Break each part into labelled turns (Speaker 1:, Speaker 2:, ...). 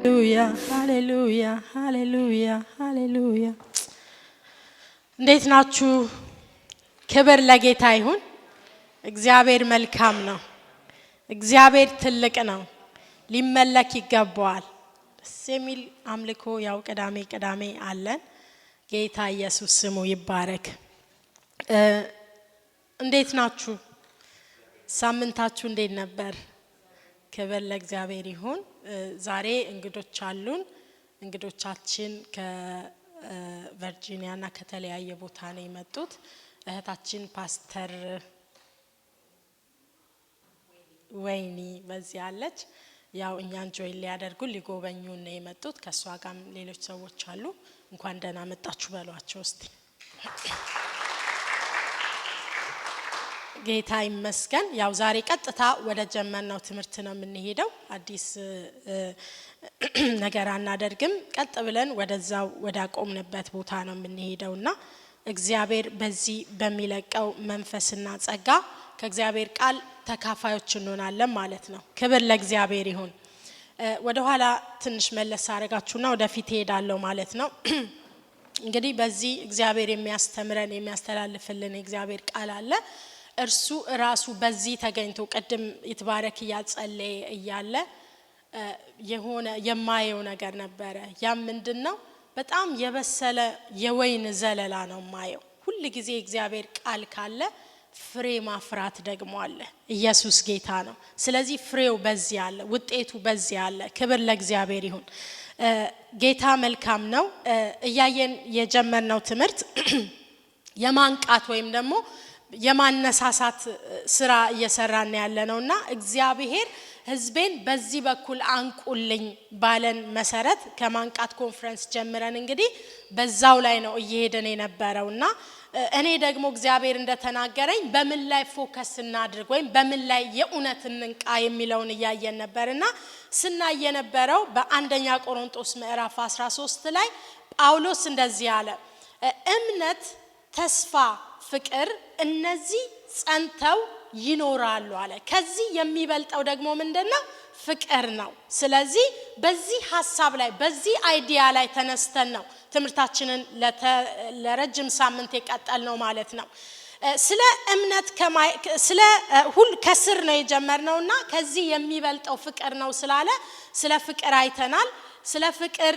Speaker 1: ሃሌሉያ ሃሌሉያ ሃሌሉያ ሃሌሉያ። እንዴት ናችሁ? ክብር ለጌታ ይሁን። እግዚአብሔር መልካም ነው። እግዚአብሔር ትልቅ ነው፣ ሊመለክ ይገባዋል። ደስ የሚል አምልኮ ያው ቅዳሜ ቅዳሜ አለን። ጌታ ኢየሱስ ስሙ ይባረክ። እንዴት ናችሁ? ሳምንታችሁ እንዴት ነበር? ክብር ለእግዚአብሔር ይሁን። ዛሬ እንግዶች አሉን። እንግዶቻችን ከቨርጂኒያ እና ከተለያየ ቦታ ነው የመጡት። እህታችን ፓስተር ወይኒ በዚህ አለች። ያው እኛን join ሊያደርጉ ሊጎበኙን ነው የመጡት። ከእሷ ጋርም ሌሎች ሰዎች አሉ። እንኳን ደህና መጣችሁ በሏቸው እስቲ። ጌታ ይመስገን። ያው ዛሬ ቀጥታ ወደ ጀመርነው ትምህርት ነው የምንሄደው። አዲስ ነገር አናደርግም። ቀጥ ብለን ወደዛው ወዳቆምንበት ቦታ ነው የምንሄደው እና እግዚአብሔር በዚህ በሚለቀው መንፈስና ጸጋ ከእግዚአብሔር ቃል ተካፋዮች እንሆናለን ማለት ነው። ክብር ለእግዚአብሔር ይሁን። ወደ ኋላ ትንሽ መለስ አደርጋችሁና ወደፊት እሄዳለሁ ማለት ነው። እንግዲህ በዚህ እግዚአብሔር የሚያስተምረን የሚያስተላልፍልን የእግዚአብሔር ቃል አለ። እርሱ ራሱ በዚህ ተገኝቶ ቅድም ይትባረክ እያጸለየ እያለ የሆነ የማየው ነገር ነበረ። ያም ምንድን ነው? በጣም የበሰለ የወይን ዘለላ ነው የማየው። ሁል ጊዜ እግዚአብሔር ቃል ካለ ፍሬ ማፍራት ደግሞ አለ። ኢየሱስ ጌታ ነው። ስለዚህ ፍሬው በዚህ አለ፣ ውጤቱ በዚህ አለ። ክብር ለእግዚአብሔር ይሁን። ጌታ መልካም ነው። እያየን የጀመርነው ትምህርት የማንቃት ወይም ደግሞ የማነሳሳት ስራ እየሰራን ያለ ነውና እግዚአብሔር ሕዝቤን በዚህ በኩል አንቁልኝ ባለን መሰረት ከማንቃት ኮንፈረንስ ጀምረን እንግዲህ በዛው ላይ ነው እየሄደን የነበረውና እኔ ደግሞ እግዚአብሔር እንደተናገረኝ በምን ላይ focus እናድርግ ወይም በምን ላይ የእውነት እንንቃ የሚለውን እያየን ነበርና ስናይ የነበረው በአንደኛ ቆሮንቶስ ምዕራፍ 13 ላይ ጳውሎስ እንደዚህ አለ፣ እምነት፣ ተስፋ፣ ፍቅር እነዚህ ጸንተው ይኖራሉ አለ። ከዚህ የሚበልጠው ደግሞ ምንድነው? ፍቅር ነው። ስለዚህ በዚህ ሐሳብ ላይ በዚህ idea ላይ ተነስተን ነው ትምህርታችንን ለረጅም ሳምንት የቀጠልነው ማለት ነው። ስለ እምነት ስለ ሁል ከስር ነው የጀመርነውና ከዚህ የሚበልጠው ፍቅር ነው ስላለ ስለ ፍቅር አይተናል። ስለ ፍቅር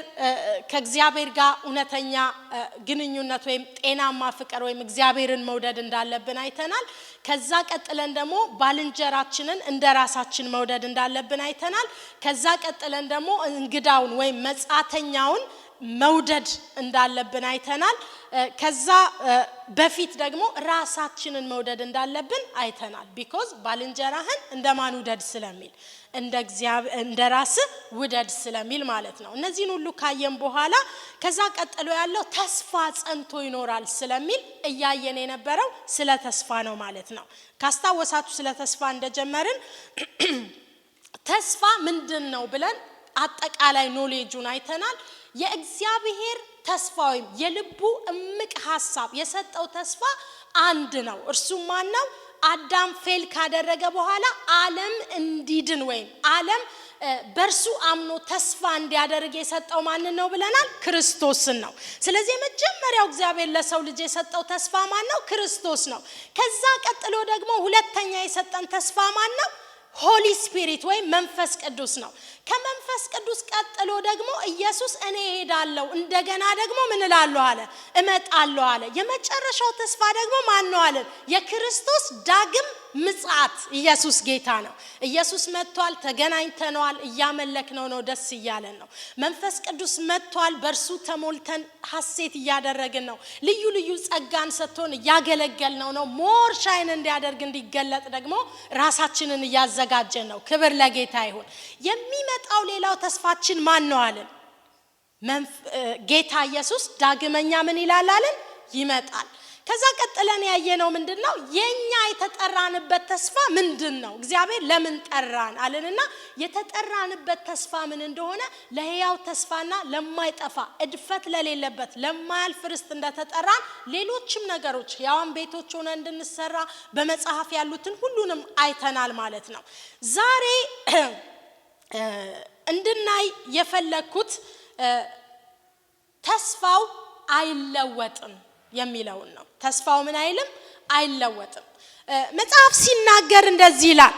Speaker 1: ከእግዚአብሔር ጋር እውነተኛ ግንኙነት ወይም ጤናማ ፍቅር ወይም እግዚአብሔርን መውደድ እንዳለብን አይተናል። ከዛ ቀጥለን ደግሞ ባልንጀራችንን እንደ ራሳችን መውደድ እንዳለብን አይተናል። ከዛ ቀጥለን ደግሞ እንግዳውን ወይም መጻተኛውን መውደድ እንዳለብን አይተናል። ከዛ በፊት ደግሞ ራሳችንን መውደድ እንዳለብን አይተናል። because ባልንጀራህን እንደማን ውደድ ስለሚል እንደ ራስህ ውደድ ስለሚል ማለት ነው። እነዚህን ሁሉ ካየን በኋላ ከዛ ቀጥሎ ያለው ተስፋ ጸንቶ ይኖራል ስለሚል እያየን የነበረው ስለ ተስፋ ነው ማለት ነው። ካስታወሳችሁ ስለ ተስፋ እንደጀመርን ተስፋ ምንድን ነው ብለን አጠቃላይ ኖሌጁን አይተናል። የእግዚአብሔር ተስፋ ወይም የልቡ እምቅ ሐሳብ የሰጠው ተስፋ አንድ ነው። እርሱም ማን ነው? አዳም fail ካደረገ በኋላ ዓለም እንዲድን ወይም ዓለም በእርሱ አምኖ ተስፋ እንዲያደርግ የሰጠው ማንን ነው ብለናል? ክርስቶስን ነው። ስለዚህ የመጀመሪያው እግዚአብሔር ለሰው ልጅ የሰጠው ተስፋ ማን ነው? ክርስቶስ ነው። ከዛ ቀጥሎ ደግሞ ሁለተኛ የሰጠን ተስፋ ማን ነው? Holy Spirit ወይም መንፈስ ቅዱስ ነው። ከመንፈስ ቅዱስ ቀጥሎ ደግሞ ኢየሱስ እኔ እሄዳለሁ እንደገና ደግሞ ምን እላለሁ አለ? እመጣለሁ አለ። የመጨረሻው ተስፋ ደግሞ ማን ነው አለ? የክርስቶስ ዳግም ምጽአት። ኢየሱስ ጌታ ነው። ኢየሱስ መጥቷል፣ ተገናኝተነዋል፣ እያመለክነው ነው፣ ደስ እያለን ነው። መንፈስ ቅዱስ መጥቷል፣ በእርሱ ተሞልተን ሐሴት እያደረግን ነው። ልዩ ልዩ ጸጋን ሰጥቶን እያገለገልነው ነው። more shine እንዲያደርግ እንዲገለጥ ደግሞ ራሳችንን እያዘጋጀን ነው። ክብር ለጌታ ይሁን። የሚመጣው ሌላው ተስፋችን ማን ነው አለን? ጌታ ኢየሱስ ዳግመኛ ምን ይላል አለን? ይመጣል። ከዛ ቀጥለን ያየነው ምንድነው? የኛ የተጠራንበት ተስፋ ምንድነው? እግዚአብሔር ለምን ጠራን አለንና የተጠራንበት ተስፋ ምን እንደሆነ ለሕያው ተስፋና ለማይጠፋ እድፈት ለሌለበት ለማያልፍ ርስት እንደተጠራን ሌሎችም ነገሮች ሕያዋን ቤቶች ሆነ እንድንሰራ በመጽሐፍ ያሉትን ሁሉንም አይተናል ማለት ነው። ዛሬ እንድናይ የፈለግኩት ተስፋው አይለወጥም የሚለውን ነው። ተስፋው ምን አይልም? አይለወጥም። መጽሐፍ ሲናገር እንደዚህ ይላል፣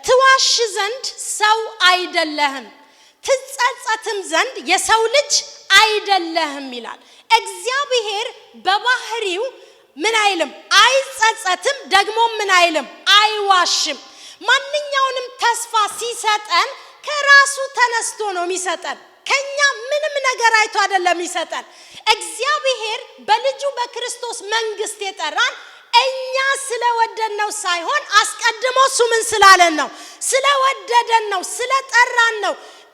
Speaker 1: ትዋሽ ዘንድ ሰው አይደለህም፣ ትጸጸትም ዘንድ የሰው ልጅ አይደለህም ይላል። እግዚአብሔር በባህሪው ምን አይልም? አይጸጸትም። ደግሞ ምን አይልም? አይዋሽም። ማንኛውንም ተስፋ ሲሰጠን ከራሱ ተነስቶ ነው የሚሰጠን። ከኛ ምንም ነገር አይቶ አይደለም የሚሰጠን። እግዚአብሔር በልጁ በክርስቶስ መንግስት የጠራን እኛ ስለወደድነው ሳይሆን አስቀድሞ እሱ ምን ስላለን ነው? ስለወደደን ነው፣ ስለጠራን ነው።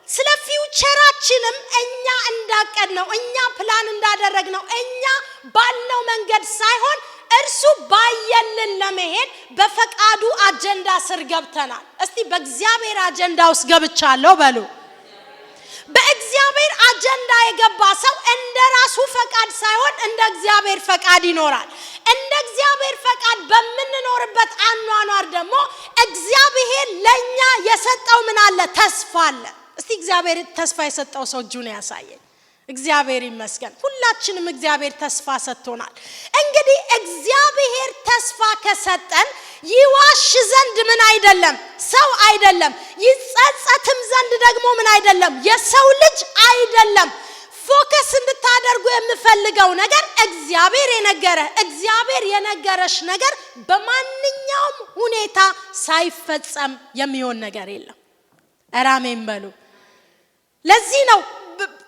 Speaker 1: ስለ future ኣችንም እኛ እንዳቀድነው፣ እኛ ፕላን እንዳደረግነው፣ እኛ ባልነው መንገድ ሳይሆን እርሱ ባየልን ለመሄድ በፈቃዱ አጀንዳ ስር ገብተናል። እስቲ በእግዚአብሔር አጀንዳ ውስጥ ገብቻለሁ በሉ። በእግዚአብሔር አጀንዳ የገባ ሰው እንደ ራሱ ፈቃድ ሳይሆን እንደ እግዚአብሔር ፈቃድ ይኖራል። እንደ እግዚአብሔር ፈቃድ በምንኖርበት አኗኗር ደግሞ እግዚአብሔር ለኛ የሰጠው ምን አለ? ተስፋ አለ። እስቲ እግዚአብሔር ተስፋ የሰጠው ሰው እጁን ያሳየኝ። እግዚአብሔር ይመስገን። ሁላችንም እግዚአብሔር ተስፋ ሰጥቶናል። እንግዲህ እግዚአብሔር ተስፋ ከሰጠን ይዋሽ ዘንድ ምን አይደለም፣ ሰው አይደለም። ይጸጸትም ዘንድ ደግሞ ምን አይደለም፣ የሰው ልጅ አይደለም። Focus እንድታደርጉ የምፈልገው ነገር እግዚአብሔር የነገረ እግዚአብሔር የነገረሽ ነገር በማንኛውም ሁኔታ ሳይፈጸም የሚሆን ነገር የለም። ኧረ አሜን በሉ። ለዚህ ነው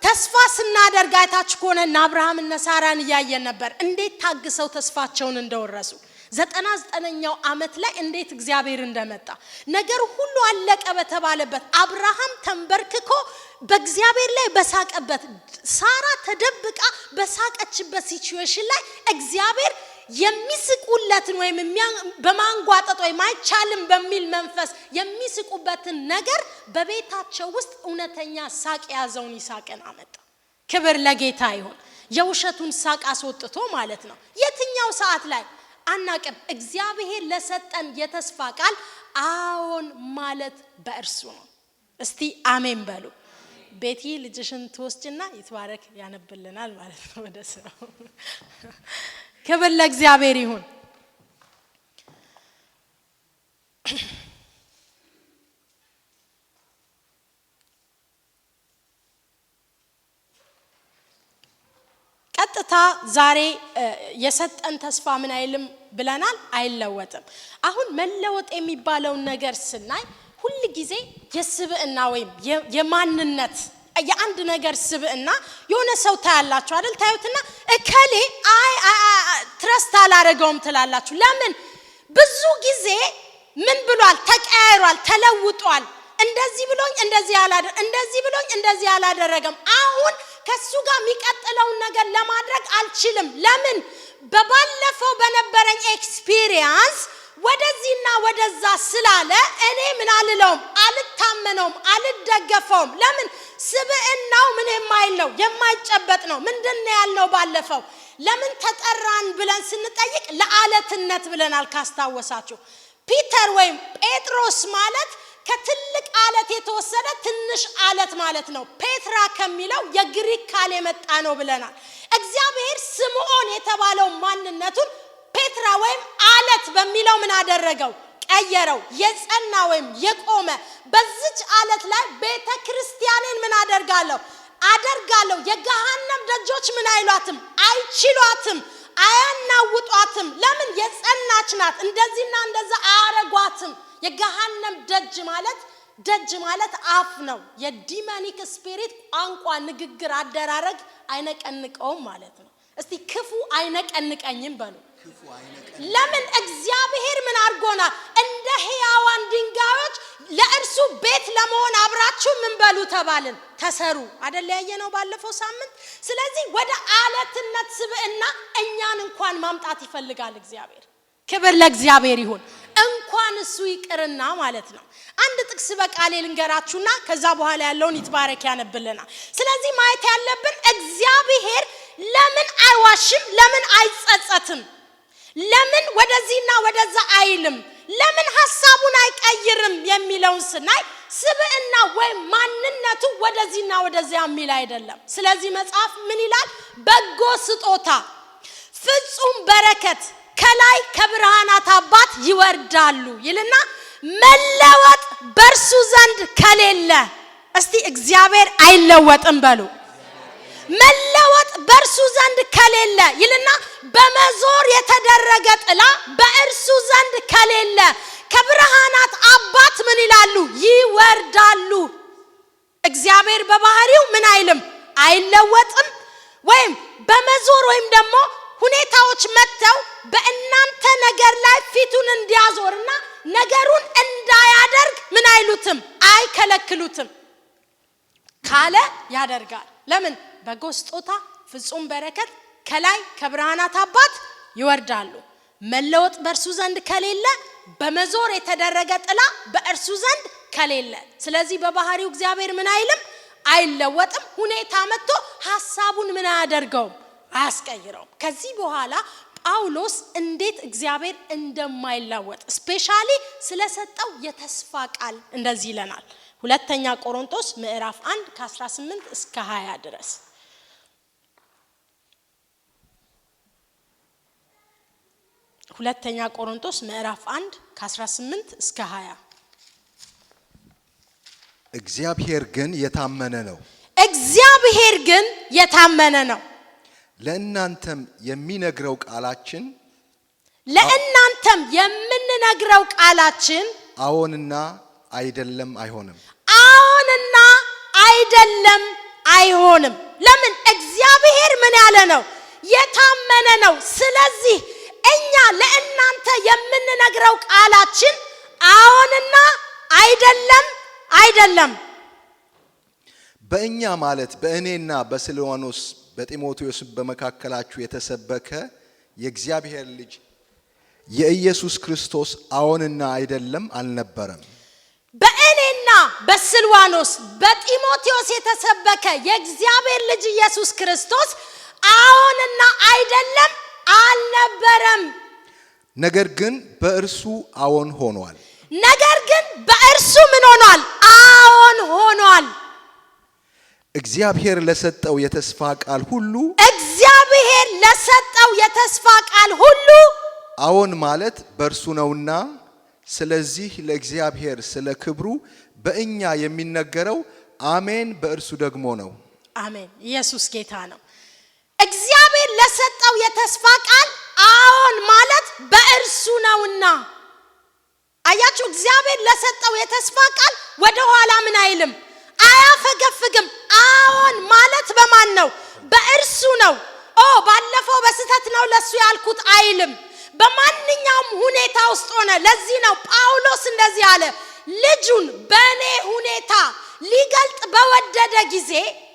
Speaker 1: ተስፋ ስናደርግ አይታችሁ ከሆነ እነ አብርሃም እነ ሳራን እያየን ነበር፣ እንዴት ታግሰው ተስፋቸውን እንደወረሱ። 99ኛው ዓመት ላይ እንዴት እግዚአብሔር እንደመጣ፣ ነገር ሁሉ አለቀ በተባለበት አብርሃም ተንበርክኮ በእግዚአብሔር ላይ በሳቀበት፣ ሳራ ተደብቃ በሳቀችበት situation ላይ እግዚአብሔር የሚስቁለትን ወይም በማንጓጠጥ ወይም አይቻልም በሚል መንፈስ የሚስቁበትን ነገር በቤታቸው ውስጥ እውነተኛ ሳቅ የያዘውን ይስሐቅን አመጣ። ክብር ለጌታ ይሁን። የውሸቱን ሳቅ አስወጥቶ ማለት ነው። የትኛው ሰዓት ላይ አናቅም። እግዚአብሔር ለሰጠን የተስፋ ቃል አዎን ማለት በእርሱ ነው። እስቲ አሜን በሉ። ቤቲ ልጅሽን ትወስጅና ይትባረክ ያነብልናል ማለት ነው ወደ ስራው። ክብር ለእግዚአብሔር ይሁን። ቀጥታ ዛሬ የሰጠን ተስፋ ምን አይልም ብለናል፣ አይለወጥም። አሁን መለወጥ የሚባለውን ነገር ስናይ ሁል ጊዜ የስብዕና ወይም የማንነት የአንድ ነገር ስብዕና የሆነ ሰው ታያላችሁ አይደል? ታዩትና እከሌ አይ trust አላረገውም ትላላችሁ። ለምን? ብዙ ጊዜ ምን ብሏል? ተቀያይሯል፣ ተለውጧል። እንደዚህ ብሎኝ እንደዚህ እንደዚህ ብሎኝ እንደዚህ አላደረገም። አሁን ከሱ ጋር የሚቀጥለውን ነገር ለማድረግ አልችልም። ለምን? በባለፈው በነበረኝ experience ወደዚህና ወደዛ ስላለ እኔ ምን አልለውም፣ አልታመነውም፣ አልደገፈውም። ለምን? ስብዕናው ምን የማይል ነው፣ የማይጨበጥ ነው። ምንድን ነው ያልነው ባለፈው? ለምን ተጠራን ብለን ስንጠይቅ ለአለትነት ብለናል። ካስታወሳችሁ ፒተር ወይም ጴጥሮስ ማለት ከትልቅ አለት የተወሰደ ትንሽ አለት ማለት ነው። ፔትራ ከሚለው የግሪክ ቃል የመጣ ነው ብለናል። እግዚአብሔር ስምዖን የተባለው ማንነቱን ፔትራ ወይም አለት በሚለው ምን አደረገው? ቀየረው። የጸና ወይም የቆመ በዚች አለት ላይ ቤተ ክርስቲያኔን ምን አደርጋለሁ? አደርጋለሁ። የገሃነም ደጆች ምን አይሏትም? አይችሏትም፣ አያናውጧትም። ለምን? የጸናች ናት። እንደዚህና እንደዛ አያረጓትም። የገሃነም ደጅ ማለት ደጅ ማለት አፍ ነው። የ demonic spirit ቋንቋ፣ ንግግር፣ አደራረግ አይነቀንቀውም ማለት ነው። እስቲ ክፉ አይነቀንቀኝም በሉ። ለምን? እግዚአብሔር ምን አድርጎናል? እንደ ሕያዋን ድንጋዮች ለእርሱ ቤት ለመሆን አብራችሁ ምን በሉ ተባልን፣ ተሰሩ አይደል? ያየነው ባለፈው ሳምንት። ስለዚህ ወደ አለትነት ስብዕና እኛን እንኳን ማምጣት ይፈልጋል እግዚአብሔር። ክብር ለእግዚአብሔር ይሁን። እንኳን እሱ ይቅርና ማለት ነው። አንድ ጥቅስ በቃሌ ልንገራችሁና ከዛ በኋላ ያለውን ይትባረክ ያነብልናል። ስለዚህ ማየት ያለብን እግዚአብሔር ለምን አይዋሽም? ለምን አይጸጸትም? ለምን ወደዚህና ወደዛ አይልም? ለምን ሐሳቡን አይቀይርም የሚለውን ስናይ ስብዕና ወይም ማንነቱ ወደዚህና ወደዚያ የሚል አይደለም። ስለዚህ መጽሐፍ ምን ይላል? በጎ ስጦታ ፍጹም በረከት ከላይ ከብርሃናት አባት ይወርዳሉ ይልና መለወጥ በእርሱ ዘንድ ከሌለ፣ እስቲ እግዚአብሔር አይለወጥም በሉ። መለወጥ በእርሱ ዘንድ ከሌለ ይልና በመዞር የተደረገ ጥላ በእርሱ ዘንድ ከሌለ ከብርሃናት አባት ምን ይላሉ? ይወርዳሉ። እግዚአብሔር በባህሪው ምን አይልም? አይለወጥም። ወይም በመዞር ወይም ደግሞ ሁኔታዎች መጥተው በእናንተ ነገር ላይ ፊቱን እንዲያዞርና ነገሩን እንዳያደርግ ምን አይሉትም? አይከለክሉትም። ካለ ያደርጋል። ለምን? በጎ ስጦታ ፍጹም በረከት ከላይ ከብርሃናት አባት ይወርዳሉ። መለወጥ በእርሱ ዘንድ ከሌለ፣ በመዞር የተደረገ ጥላ በእርሱ ዘንድ ከሌለ። ስለዚህ በባህሪው እግዚአብሔር ምን አይልም? አይለወጥም። ሁኔታ መጥቶ ሀሳቡን ምን አያደርገውም? አያስቀይረውም። ከዚህ በኋላ ጳውሎስ እንዴት እግዚአብሔር እንደማይለወጥ specially ስለሰጠው የተስፋ ቃል እንደዚህ ይለናል። ሁለተኛ ቆሮንቶስ ምዕራፍ 1 ከ18 እስከ 20 ድረስ። ሁለተኛ ቆሮንቶስ ምዕራፍ 1 ከ18 እስከ 20።
Speaker 2: እግዚአብሔር ግን የታመነ ነው።
Speaker 1: እግዚአብሔር ግን የታመነ ነው።
Speaker 2: ለእናንተም የሚነግረው ቃላችን
Speaker 1: ለእናንተም የምንነግረው ቃላችን
Speaker 2: አዎንና አይደለም አይሆንም።
Speaker 1: አዎንና አይደለም አይሆንም። ለምን? እግዚአብሔር ምን ያለ ነው? የታመነ ነው። ስለዚህ እኛ ለእናንተ የምንነግረው ቃላችን አዎንና አይደለም አይደለም።
Speaker 2: በእኛ ማለት በእኔና በስልዋኖስ በጢሞቴዎስ በመካከላችሁ የተሰበከ የእግዚአብሔር ልጅ የኢየሱስ ክርስቶስ አዎንና አይደለም አልነበረም።
Speaker 1: በእኔና በስልዋኖስ በጢሞቴዎስ የተሰበከ የእግዚአብሔር ልጅ ኢየሱስ ክርስቶስ አዎንና አይደለም አልነበረም።
Speaker 2: ነገር ግን በእርሱ አዎን ሆኗል።
Speaker 1: ነገር ግን በእርሱ ምን ሆኗል? አዎን ሆኗል።
Speaker 2: እግዚአብሔር ለሰጠው የተስፋ ቃል ሁሉ
Speaker 1: እግዚአብሔር ለሰጠው የተስፋ ቃል ሁሉ
Speaker 2: አዎን ማለት በእርሱ ነውና፣ ስለዚህ ለእግዚአብሔር ስለ ክብሩ በእኛ የሚነገረው አሜን በእርሱ ደግሞ ነው።
Speaker 1: አሜን። ኢየሱስ ጌታ ነው። እግዚአብሔር ለሰጠው የተስፋ ቃል አዎን ማለት በእርሱ ነውና። አያችሁ፣ እግዚአብሔር ለሰጠው የተስፋ ቃል ወደ ኋላ ምን አይልም፣ አያፈገፍግም። አዎን ማለት በማን ነው? በእርሱ ነው። ኦ ባለፈው በስህተት ነው ለሱ ያልኩት አይልም። በማንኛውም ሁኔታ ውስጥ ሆነ። ለዚህ ነው ጳውሎስ እንደዚህ አለ፣ ልጁን በእኔ ሁኔታ ሊገልጥ በወደደ ጊዜ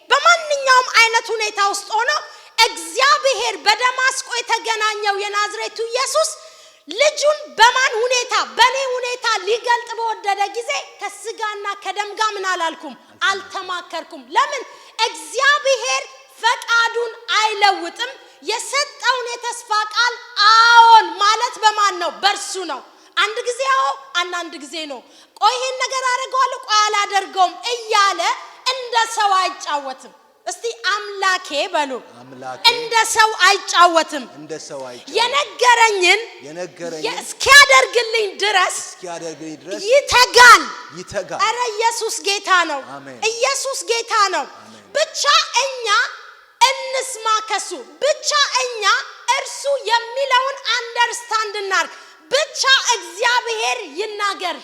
Speaker 1: በማንኛውም አይነት ሁኔታ ውስጥ ሆኖ እግዚአብሔር በደማስቆ የተገናኘው የናዝሬቱ ኢየሱስ ልጁን በማን ሁኔታ? በእኔ ሁኔታ ሊገልጥ በወደደ ጊዜ ከስጋና ከደም ጋር ምን አላልኩም? አልተማከርኩም። ለምን? እግዚአብሔር ፈቃዱን አይለውጥም። የሰጠውን የተስፋ ቃል አዎን ማለት በማን ነው? በእርሱ ነው። አንድ ጊዜ አዎ፣ አንዳንድ ጊዜ ነው። ቆይ ይሄን ነገር አደርገዋለሁ፣ ቆይ አላደርገውም እያለ እንደ ሰው አይጫወትም። እስቲ አምላኬ በሉ። እንደ ሰው አይጫወትም። የነገረኝን እስኪያደርግልኝ ድረስ ይተጋል። ኧረ ኢየሱስ ጌታ ነው። ኢየሱስ ጌታ ነው። ብቻ እኛ እንስማ ከሱ። ብቻ እኛ እርሱ የሚለውን understand እናርግ። ብቻ እግዚአብሔር ይናገር።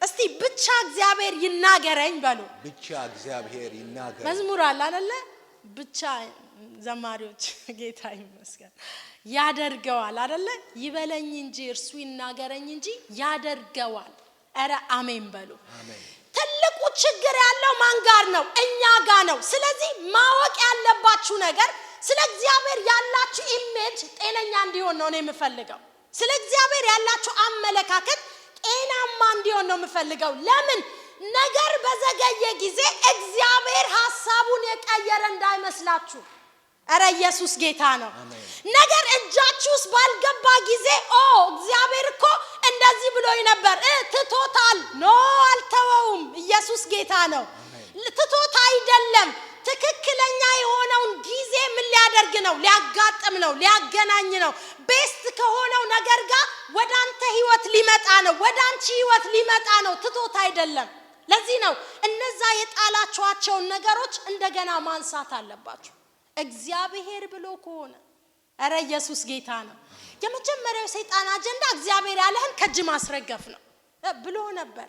Speaker 1: እስቲ ብቻ እግዚአብሔር ይናገረኝ በሉ።
Speaker 2: ብቻ እግዚአብሔር ይናገረኝ።
Speaker 1: መዝሙር አለ አይደለ? ብቻ ዘማሪዎች ጌታ ይመስገን ያደርገዋል አይደለ? ይበለኝ እንጂ እርሱ ይናገረኝ እንጂ ያደርገዋል። ኧረ አሜን በሉ። ትልቁ ችግር ያለው ማን ጋር ነው? እኛ ጋር ነው። ስለዚህ ማወቅ ያለባችሁ ነገር ስለ እግዚአብሔር ያላችሁ image ጤነኛ እንዲሆን ነው እኔ የምፈልገው። ስለ እግዚአብሔር ያላችሁ አመለካከት ጤናማ እንዲሆን ነው የምፈልገው። ለምን? ነገር በዘገየ ጊዜ እግዚአብሔር ሐሳቡን የቀየረ እንዳይመስላችሁ። ኧረ ኢየሱስ ጌታ ነው። ነገር እጃችሁ ውስጥ ባልገባ ጊዜ ኦ እግዚአብሔር እኮ እንደዚህ ብሎኝ ነበር፣ ትቶታል። No፣ አልተወውም። ኢየሱስ ጌታ ነው። ትቶት አይደለም። ትክክለኛ የሆነውን ጊዜ ምን ሊያደርግ ነው? ሊያጋጥም ነው፣ ሊያገናኝ ነው። Best ከሆነው ነገር ጋር ወደ አንተ ህይወት ሊመጣ ነው፣ ወደ አንቺ ህይወት ሊመጣ ነው። ትቶት አይደለም። ለዚህ ነው እነዛ የጣላችኋቸውን ነገሮች እንደገና ማንሳት አለባችሁ። እግዚአብሔር ብሎ ከሆነ፣ እረ ኢየሱስ ጌታ ነው። የመጀመሪያው የሰይጣን አጀንዳ እግዚአብሔር ያለህን ከእጅ ማስረገፍ ነው ብሎ ነበር።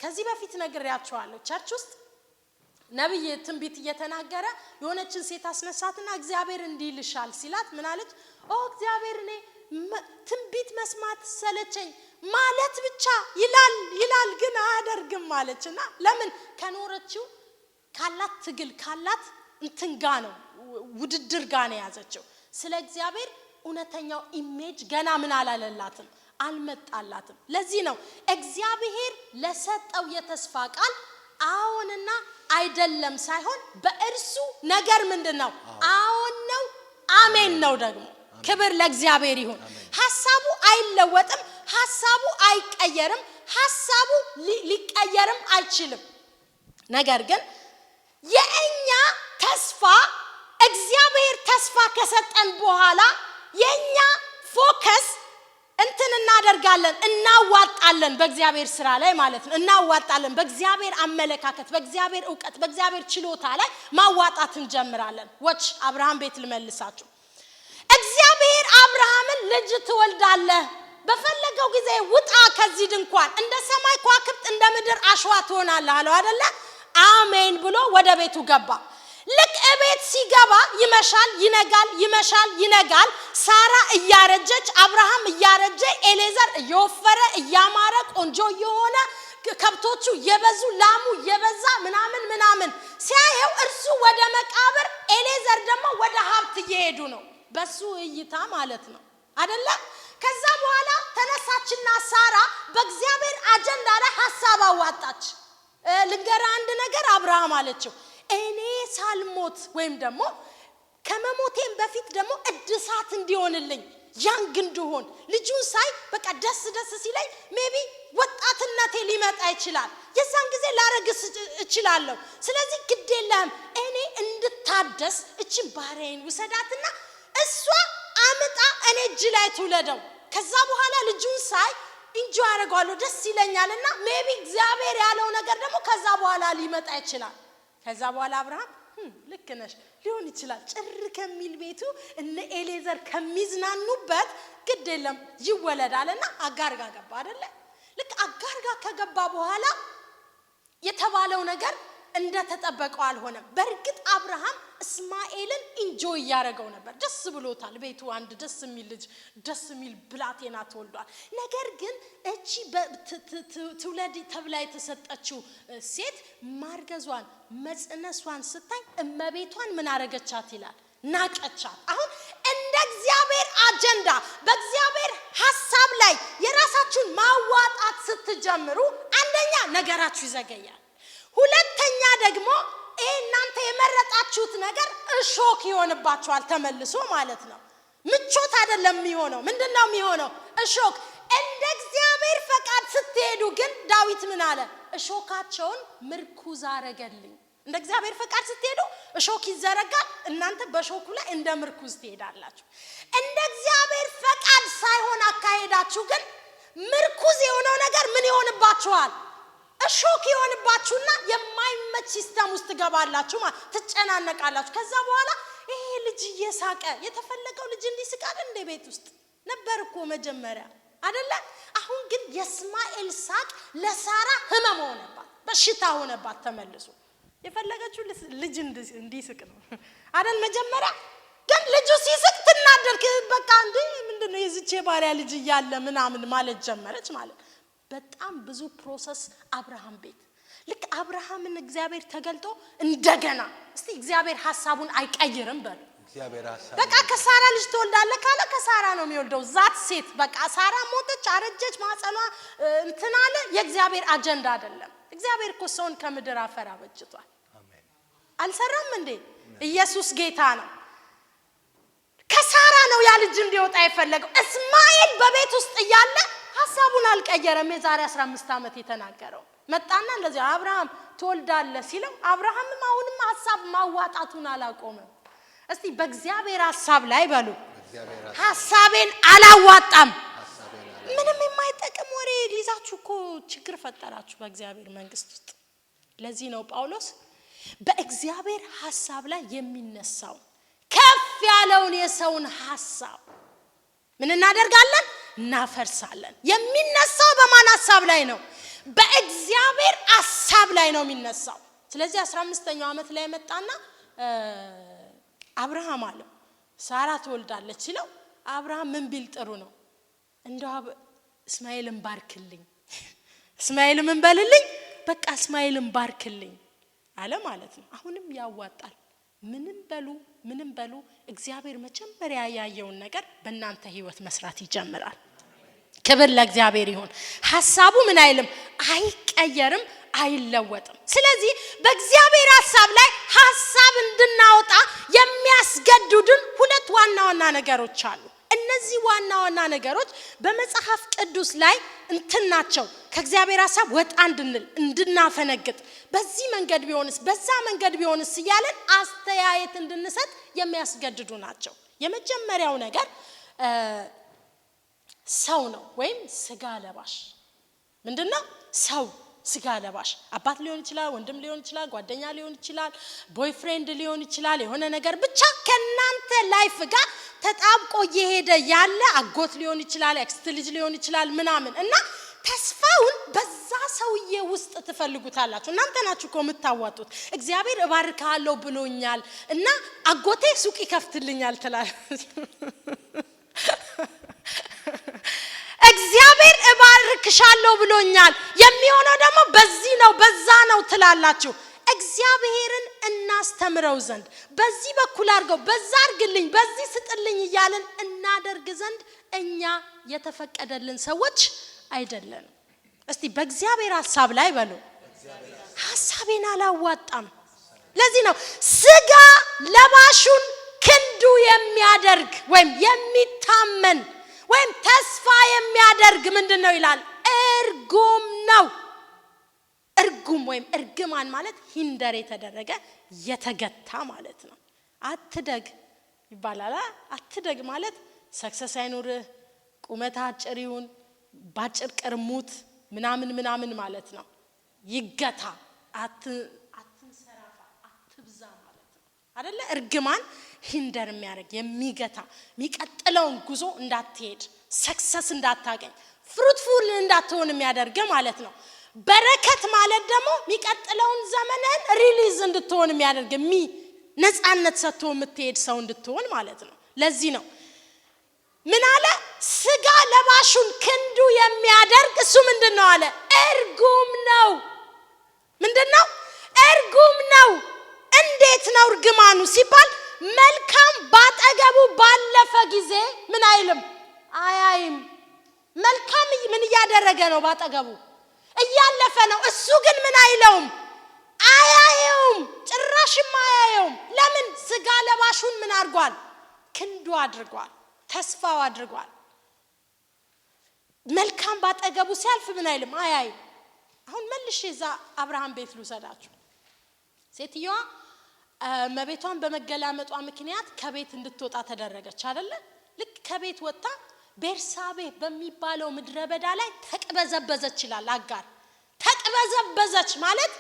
Speaker 1: ከዚህ በፊት ነግሬያቸዋለሁ። Church ውስጥ ነብይ ትንቢት እየተናገረ የሆነችን ሴት አስነሳትና እግዚአብሔር እንዲህ ይልሻል ሲላት ምን አለች? ኦ እግዚአብሔር፣ እኔ ትንቢት መስማት ሰለቸኝ፣ ማለት ብቻ ይላል ይላል ግን አያደርግም አለች። እና ለምን? ከኖረችው ካላት ትግል ካላት እንትን ጋ ነው፣ ውድድር ጋ ነው የያዘችው። ስለ እግዚአብሔር እውነተኛው image ገና ምን አላለላትም፣ አልመጣላትም። ለዚህ ነው እግዚአብሔር ለሰጠው የተስፋ ቃል አዎንና አይደለም ሳይሆን በእርሱ ነገር ምንድን ነው? አዎን ነው፣ አሜን ነው። ደግሞ ክብር ለእግዚአብሔር ይሁን። ሀሳቡ አይለወጥም፣ ሀሳቡ አይቀየርም፣ ሀሳቡ ሊቀየርም አይችልም። ነገር ግን የእኛ ተስፋ እግዚአብሔር ተስፋ ከሰጠን በኋላ የእኛ focus እንትን እናደርጋለን፣ እናዋጣለን፣ በእግዚአብሔር ስራ ላይ ማለት ነው። እናዋጣለን፣ በእግዚአብሔር አመለካከት፣ በእግዚአብሔር እውቀት፣ በእግዚአብሔር ችሎታ ላይ ማዋጣት እንጀምራለን። Watch፣ አብርሃም ቤት ልመልሳችሁ። እግዚአብሔር አብርሃምን ልጅ ትወልዳለህ፣ በፈለገው ጊዜ ውጣ ከዚህ ድንኳን፣ እንደ ሰማይ ከዋክብት እንደ ምድር አሸዋ ትሆናለህ አለው አደለ? አሜን ብሎ ወደ ቤቱ ገባ። ልክ እቤት ሲገባ ይመሻል፣ ይነጋል፣ ይመሻል፣ ይነጋል። ሳራ እያረጀች፣ አብርሃም እያረጀ፣ ኤሌዘር እየወፈረ፣ እያማረ፣ ቆንጆ እየሆነ፣ ከብቶቹ እየበዙ፣ ላሙ እየበዛ ምናምን ምናምን ሲያየው እርሱ ወደ መቃብር፣ ኤሌዘር ደግሞ ወደ ሀብት እየሄዱ ነው። በሱ እይታ ማለት ነው አደለ? ከዛ በኋላ ተነሳችና ሳራ በእግዚአብሔር አጀንዳ ላይ ሀሳብ አዋጣች። ልንገርህ አንድ ነገር አብርሃም አለችው። እኔ ሳልሞት ወይም ደግሞ ከመሞቴም በፊት ደግሞ እድሳት እንዲሆንልኝ፣ young እንድሆን፣ ልጁን ሳይ በቃ ደስ ደስ ሲለኝ maybe ወጣትነቴ ሊመጣ ይችላል። የዛን ጊዜ ላረግዝ እችላለሁ። ስለዚህ ግድ የለህም፣ እኔ እንድታደስ እችን ባሪያዬን ውሰዳትና እሷ አምጣ እኔ እጅ ላይ ትውለደው። ከዛ በኋላ ልጁን ሳይ enjoy አደርገዋለሁ፣ ደስ ይለኛል እና maybe እግዚአብሔር ያለው ነገር ደግሞ ከዛ በኋላ ሊመጣ ይችላል። ከዛ በኋላ አብርሃም ልክ ነሽ፣ ሊሆን ይችላል፣ ጭር ከሚል ቤቱ እነ ኤሌዘር ከሚዝናኑበት ግድ የለም ይወለዳልና አጋር ጋር ገባ አይደለ? ልክ አጋር ጋር ከገባ በኋላ የተባለው ነገር እንደተጠበቀው አልሆነም። በእርግጥ አብርሃም እስማኤልን enjoy እያደረገው ነበር፣ ደስ ብሎታል። ቤቱ አንድ ደስ የሚል ልጅ፣ ደስ የሚል ብላቴና ተወልዷል። ነገር ግን እቺ ትውለድ ተብላ የተሰጠችው ሴት ማርገዟን መጽነሷን ስታይ እመቤቷን ምን አረገቻት ይላል? ናቀቻት። አሁን እንደ እግዚአብሔር አጀንዳ በእግዚአብሔር ሀሳብ ላይ የራሳችሁን ማዋጣት ስትጀምሩ አንደኛ ነገራችሁ ይዘገያል። ሁለተኛ ደግሞ ይሄ እናንተ የመረጣችሁት ነገር እሾክ ይሆንባችኋል ተመልሶ ማለት ነው። ምቾት አይደለም የሚሆነው። ምንድን ነው የሚሆነው? እሾክ። እንደ እግዚአብሔር ፈቃድ ስትሄዱ ግን ዳዊት ምን አለ? እሾካቸውን ምርኩዝ አረገልኝ። እንደ እግዚአብሔር ፈቃድ ስትሄዱ እሾክ ይዘረጋል፣ እናንተ በእሾኩ ላይ እንደ ምርኩዝ ትሄዳላችሁ። እንደ እግዚአብሔር ፈቃድ ሳይሆን አካሄዳችሁ ግን ምርኩዝ የሆነው ነገር ምን ይሆንባችኋል? እሾክ ይሆንባችሁና የማይመች system ውስጥ ትገባላችሁ፣ ማለት ትጨናነቃላችሁ። ከዛ በኋላ ይሄ ልጅ እየሳቀ፣ የተፈለገው ልጅ እንዲስቅ አይደል እንደ ቤት ውስጥ ነበር እኮ መጀመሪያ አይደለ? አሁን ግን የእስማኤል ሳቅ ለሳራ ህመም ሆነባት፣ በሽታ ሆነባት ተመልሶ። የፈለገችው ልጅ እንዲስቅ ነው አይደል መጀመሪያ? ግን ልጁ ሲስቅ ትናደድ። በቃ እንዴ ምንድነው የዚች የባሪያ ልጅ እያለ ምናምን ማለት ጀመረች ማለት። በጣም ብዙ process አብርሃም ቤት። ልክ አብርሃምን እግዚአብሔር ተገልጦ እንደገና እስቲ እግዚአብሔር ሀሳቡን አይቀይርም በሉ።
Speaker 2: እግዚአብሔር ሀሳብ
Speaker 1: በቃ ከሳራ ልጅ ትወልዳለህ ካለ ከሳራ ነው የሚወልደው። That ሴት በቃ ሳራ ሞተች፣ አረጀች፣ ማህፀኗ እንትን አለ። የእግዚአብሔር አጀንዳ አይደለም። እግዚአብሔር እኮ ሰውን ከምድር አፈር አበጅቷል።
Speaker 2: አሜን።
Speaker 1: አልሰራም እንዴ? ኢየሱስ ጌታ ነው። ከሳራ ነው ያ ልጅ እንዲወጣ የፈለገው። እስማኤል በቤት ውስጥ እያለ ሀሳቡን አልቀየረም። የዛሬ 15 ዓመት የተናገረው መጣና እንደዚህ አብርሃም ትወልዳለህ ሲለው አብርሃምም አሁንም ሀሳብ ማዋጣቱን አላቆመም። እስቲ በእግዚአብሔር ሀሳብ ላይ በሉ ሀሳቤን አላዋጣም። ምንም የማይጠቅም ወሬ ሊይዛችሁ እኮ ችግር ፈጠራችሁ በእግዚአብሔር መንግስት ውስጥ። ለዚህ ነው ጳውሎስ በእግዚአብሔር ሀሳብ ላይ የሚነሳው ከፍ ያለውን የሰውን ሀሳብ ምን እናደርጋለን? እናፈርሳለን። የሚነሳው በማን ሀሳብ ላይ ነው? በእግዚአብሔር ሀሳብ ላይ ነው የሚነሳው። ስለዚህ 15ኛው ዓመት ላይ መጣና አብርሃም አለው ሳራ ትወልዳለች ሲለው አብርሃም ምን ቢል ጥሩ ነው? እንደው እስማኤልን ባርክልኝ፣ እስማኤልን ምን በልልኝ፣ በቃ እስማኤልን ባርክልኝ አለ ማለት ነው። አሁንም ያዋጣል። ምንም በሉ ምንም በሉ እግዚአብሔር መጀመሪያ ያየውን ነገር በእናንተ ህይወት መስራት ይጀምራል። ክብር ለእግዚአብሔር ይሁን። ሀሳቡ ምን አይልም፣ አይቀየርም፣ አይለወጥም። ስለዚህ በእግዚአብሔር ሀሳብ ላይ ሀሳብ እንድናወጣ የሚያስገድዱን ሁለት ዋና ዋና ነገሮች አሉ። እነዚህ ዋና ዋና ነገሮች በመጽሐፍ ቅዱስ ላይ እንትን ናቸው። ከእግዚአብሔር ሀሳብ ወጣ እንድንል፣ እንድናፈነግጥ፣ በዚህ መንገድ ቢሆንስ በዛ መንገድ ቢሆንስ እያለን አስተያየት እንድንሰጥ የሚያስገድዱ ናቸው። የመጀመሪያው ነገር ሰው ነው ወይም ስጋ ለባሽ። ምንድነው ሰው? ስጋ ለባሽ። አባት ሊሆን ይችላል፣ ወንድም ሊሆን ይችላል፣ ጓደኛ ሊሆን ይችላል፣ boyfriend ሊሆን ይችላል። የሆነ ነገር ብቻ ከናንተ life ጋር ተጣብቆ እየሄደ ያለ አጎት ሊሆን ይችላል፣ አክስት ልጅ ሊሆን ይችላል ምናምን እና ተስፋውን በዛ ሰውዬ ውስጥ ትፈልጉታላችሁ። እናንተ ናችሁ እኮ የምታዋጡት። እግዚአብሔር እባርካለሁ ብሎኛል እና አጎቴ ሱቅ ይከፍትልኛል ትላለች። እግዚአብሔር እባርክሻለሁ ብሎኛል፣ የሚሆነው ደግሞ በዚህ ነው በዛ ነው ትላላችሁ። እግዚአብሔርን እናስተምረው ዘንድ በዚህ በኩል አድርገው በዛ አድርግልኝ በዚህ ስጥልኝ እያልን እናደርግ ዘንድ እኛ የተፈቀደልን ሰዎች አይደለንም። እስቲ በእግዚአብሔር ሀሳብ ላይ በሉ ሀሳቤን አላዋጣም። ለዚህ ነው ስጋ ለባሹን ክንዱ የሚያደርግ ወይም የሚታመን ወይም ተስፋ የሚያደርግ ምንድነው ይላል? እርጉም ነው። እርጉም ወይም እርግማን ማለት hinder የተደረገ የተገታ ማለት ነው። አትደግ ይባላል። አትደግ ማለት success አይኖርህ፣ ቁመት አጭር ይሁን፣ ባጭር ቅርሙት ምናምን ምናምን ማለት ነው። ይገታ፣ አትንሰራፋ፣ አትብዛ ማለት ነው አይደለ? እርግማን hinder የሚያደርግ የሚገታ፣ የሚቀጥለውን ጉዞ እንዳትሄድ፣ success እንዳታገኝ፣ fruitful እንዳትሆን የሚያደርግ ማለት ነው። በረከት ማለት ደግሞ የሚቀጥለውን ዘመንህን release እንድትሆን የሚያደርግ ነፃነት ሰጥቶ የምትሄድ ሰው እንድትሆን ማለት ነው። ለዚህ ነው ምን አለ? ስጋ ለባሹን ክንዱ የሚያደርግ እሱ ምንድነው አለ? እርጉም ነው። ምንድነው? እርጉም ነው። እንዴት ነው እርግማኑ ሲባል መልካም ባጠገቡ ባለፈ ጊዜ ምን አይልም? አያይም። መልካም ምን እያደረገ ነው? ባጠገቡ እያለፈ ነው። እሱ ግን ምን አይለውም? አያየውም። ጭራሽም አያየውም። ለምን? ስጋ ለባሹን ምን አድርጓል? ክንዱ አድርጓል፣ ተስፋው አድርጓል። መልካም ባጠገቡ ሲያልፍ ምን አይልም? አያይም። አሁን መልሼ እዛ አብርሃም ቤት ልውሰዳችሁ። ሴትዮዋ እመቤቷን በመገላመጧ ምክንያት ከቤት እንድትወጣ ተደረገች አይደለ? ልክ ከቤት ወጥታ ቤርሳቤ በሚባለው ምድረ በዳ ላይ ተቅበዘበዘች ይላል አጋር። ተቅበዘበዘች ማለት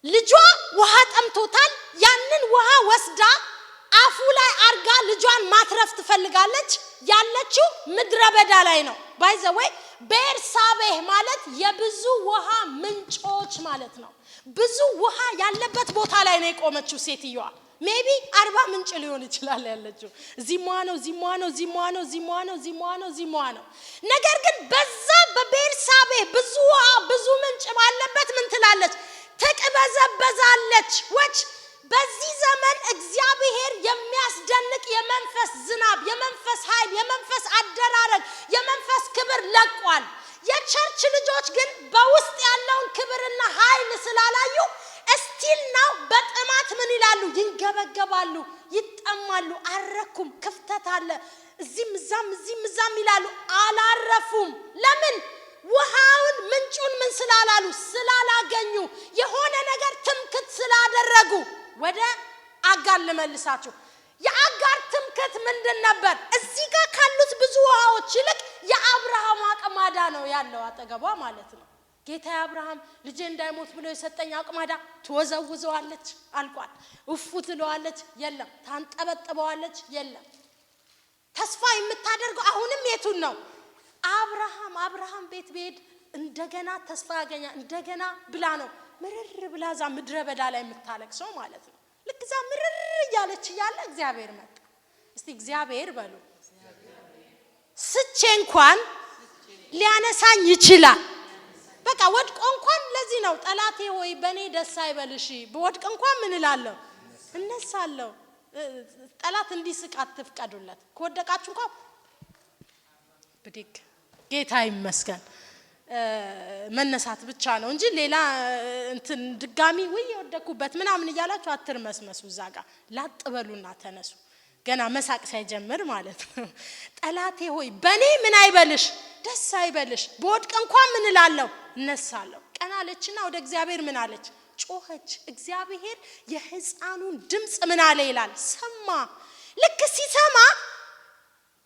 Speaker 1: ልጇ ውሃ ጠምቶታል። ያንን ውሃ ወስዳ አፉ ላይ አርጋ ልጇን ማትረፍ ትፈልጋለች። ያለችው ምድረ በዳ ላይ ነው። By the way ቤርሳቤህ ማለት የብዙ ውሃ ምንጮች ማለት ነው። ብዙ ውሃ ያለበት ቦታ ላይ ነው የቆመችው ሴትዮዋ። Maybe 40 ምንጭ ሊሆን ይችላል ያለችው። እዚህ ሟ ነው፣ እዚህ ሟ ነው፣ እዚህ ሟ ነው፣ እዚህ ሟ ነው፣ እዚህ ሟ ነው፣ እዚህ ሟ ነው። ነገር ግን በዛ በቤርሳቤህ ብዙ ውሃ ብዙ ምንጭ ባለበት ምን ትላለች? ትቅበዘበዛለች። ወች በዚህ ዘመን እግዚአብሔር የሚያስደንቅ የመንፈስ ዝናብ፣ የመንፈስ ኃይል፣ የመንፈስ አደራረግ፣ የመንፈስ ክብር ለቋል። የ church ልጆች ግን በውስጥ ያለውን ክብርና ኃይል ስላላዩ still now በጥማት ምን ይላሉ? ይንገበገባሉ፣ ይጠማሉ። ይጠማሉ፣ አልረኩም። ክፍተት አለ። እዚህም እዛም እዚህም እዛም ይላሉ፣ አላረፉም። ለምን? ውሃውን ምንጩን ምን ስላላሉ፣ ስላላገኙ፣ የሆነ ነገር ትምክት ስላደረጉ። ወደ አጋር ልመልሳችሁ። የአጋር ትምክት ምንድን ነበር? እዚህ ጋር ካሉት ብዙ ውሃዎች ይልቅ የአብርሃም አቅማዳ ነው ያለው አጠገቧ ማለት ነው። ጌታ አብርሃም ልጄ እንዳይሞት ብሎ የሰጠኝ አቅማዳ ትወዘውዘዋለች፣ አልቋል። እፉ ትለዋለች፣ የለም። ታንጠበጥበዋለች፣ የለም። ተስፋ የምታደርገው አሁንም የቱን ነው? አብርሃም አብርሃም ቤት ብሄድ እንደገና ተስፋ ያገኛል እንደገና ብላ ነው ምርር ብላ እዛ ምድረ በዳ ላይ የምታለቅሰው ማለት ነው። ልክ እዛ ምርር እያለች እያለ እግዚአብሔር መጣ። እስቲ እግዚአብሔር በሉ። ስቼ እንኳን ሊያነሳኝ ይችላል። በቃ ወድቆ እንኳን፣ ለዚህ ነው ጠላቴ ሆይ በእኔ ደስ አይበልሽ፣ ብወድቅ እንኳን ምን እላለሁ? እነሳለሁ። ጠላት እንዲስቅ አትፍቀዱለት። ከወደቃችሁ እንኳን ብድግ፣ ጌታ ይመስገን፣ መነሳት ብቻ ነው እንጂ ሌላ እንትን ድጋሚ ውይ የወደኩበት ምናምን እያላችሁ አትርመስመሱ። እዛ ጋር ላጥ በሉና ተነሱ። ገና መሳቅ ሳይጀምር ማለት ነው። ጠላቴ ሆይ በእኔ ምን አይበልሽ፣ ደስ አይበልሽ፣ ብወድቅ እንኳን ምን እላለሁ? እነሳለሁ። ቀና አለችና ወደ እግዚአብሔር ምን አለች? ጮኸች። እግዚአብሔር የሕፃኑን ድምፅ ምን አለ ይላል? ሰማ። ልክ ሲሰማ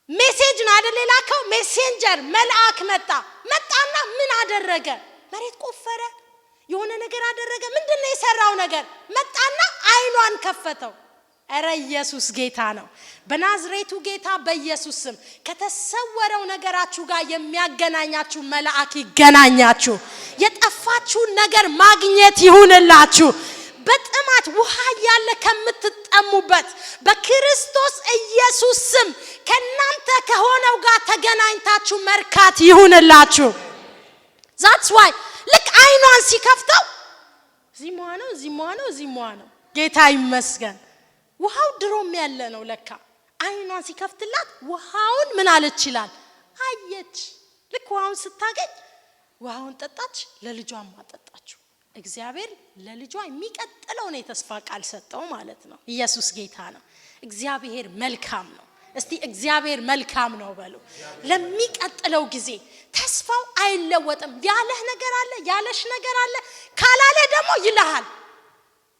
Speaker 1: message ነው አይደል የላከው? Messenger መልአክ መጣ። መጣና ምን አደረገ? መሬት ቆፈረ፣ የሆነ ነገር አደረገ። ምንድን ነው የሰራው ነገር? መጣና አይኗን ከፈተው። እረ ኢየሱስ ጌታ ነው። በናዝሬቱ ጌታ በኢየሱስ ስም ከተሰወረው ነገራችሁ ጋር የሚያገናኛችሁ መልአክ ይገናኛችሁ። የጠፋችሁን ነገር ማግኘት ይሁንላችሁ። በጥማት ውሃ እያለ ከምትጠሙበት በክርስቶስ ኢየሱስ ስም ከናንተ ከሆነው ጋር ተገናኝታችሁ መርካት ይሁንላችሁ። That's why ልክ አይኗን ሲከፍተው እዚህ ሟ ነው፣ እዚህ ሟ ነው፣ እዚህ ሟ ነው። ጌታ ይመስገን። ውሃው ድሮም ያለ ነው ለካ። አይኗን ሲከፍትላት ውሃውን ምን አለች ይላል? አየች። ልክ ውሃውን ስታገኝ ውሃውን ጠጣች፣ ለልጇም አጠጣችው። እግዚአብሔር ለልጇ የሚቀጥለውን የተስፋ ቃል ሰጠው ማለት ነው። ኢየሱስ ጌታ ነው። እግዚአብሔር መልካም ነው። እስቲ እግዚአብሔር መልካም ነው በሉ። ለሚቀጥለው ጊዜ ተስፋው አይለወጥም። ያለህ ነገር አለ፣ ያለሽ ነገር አለ። ካላለህ ደግሞ ይልሃል።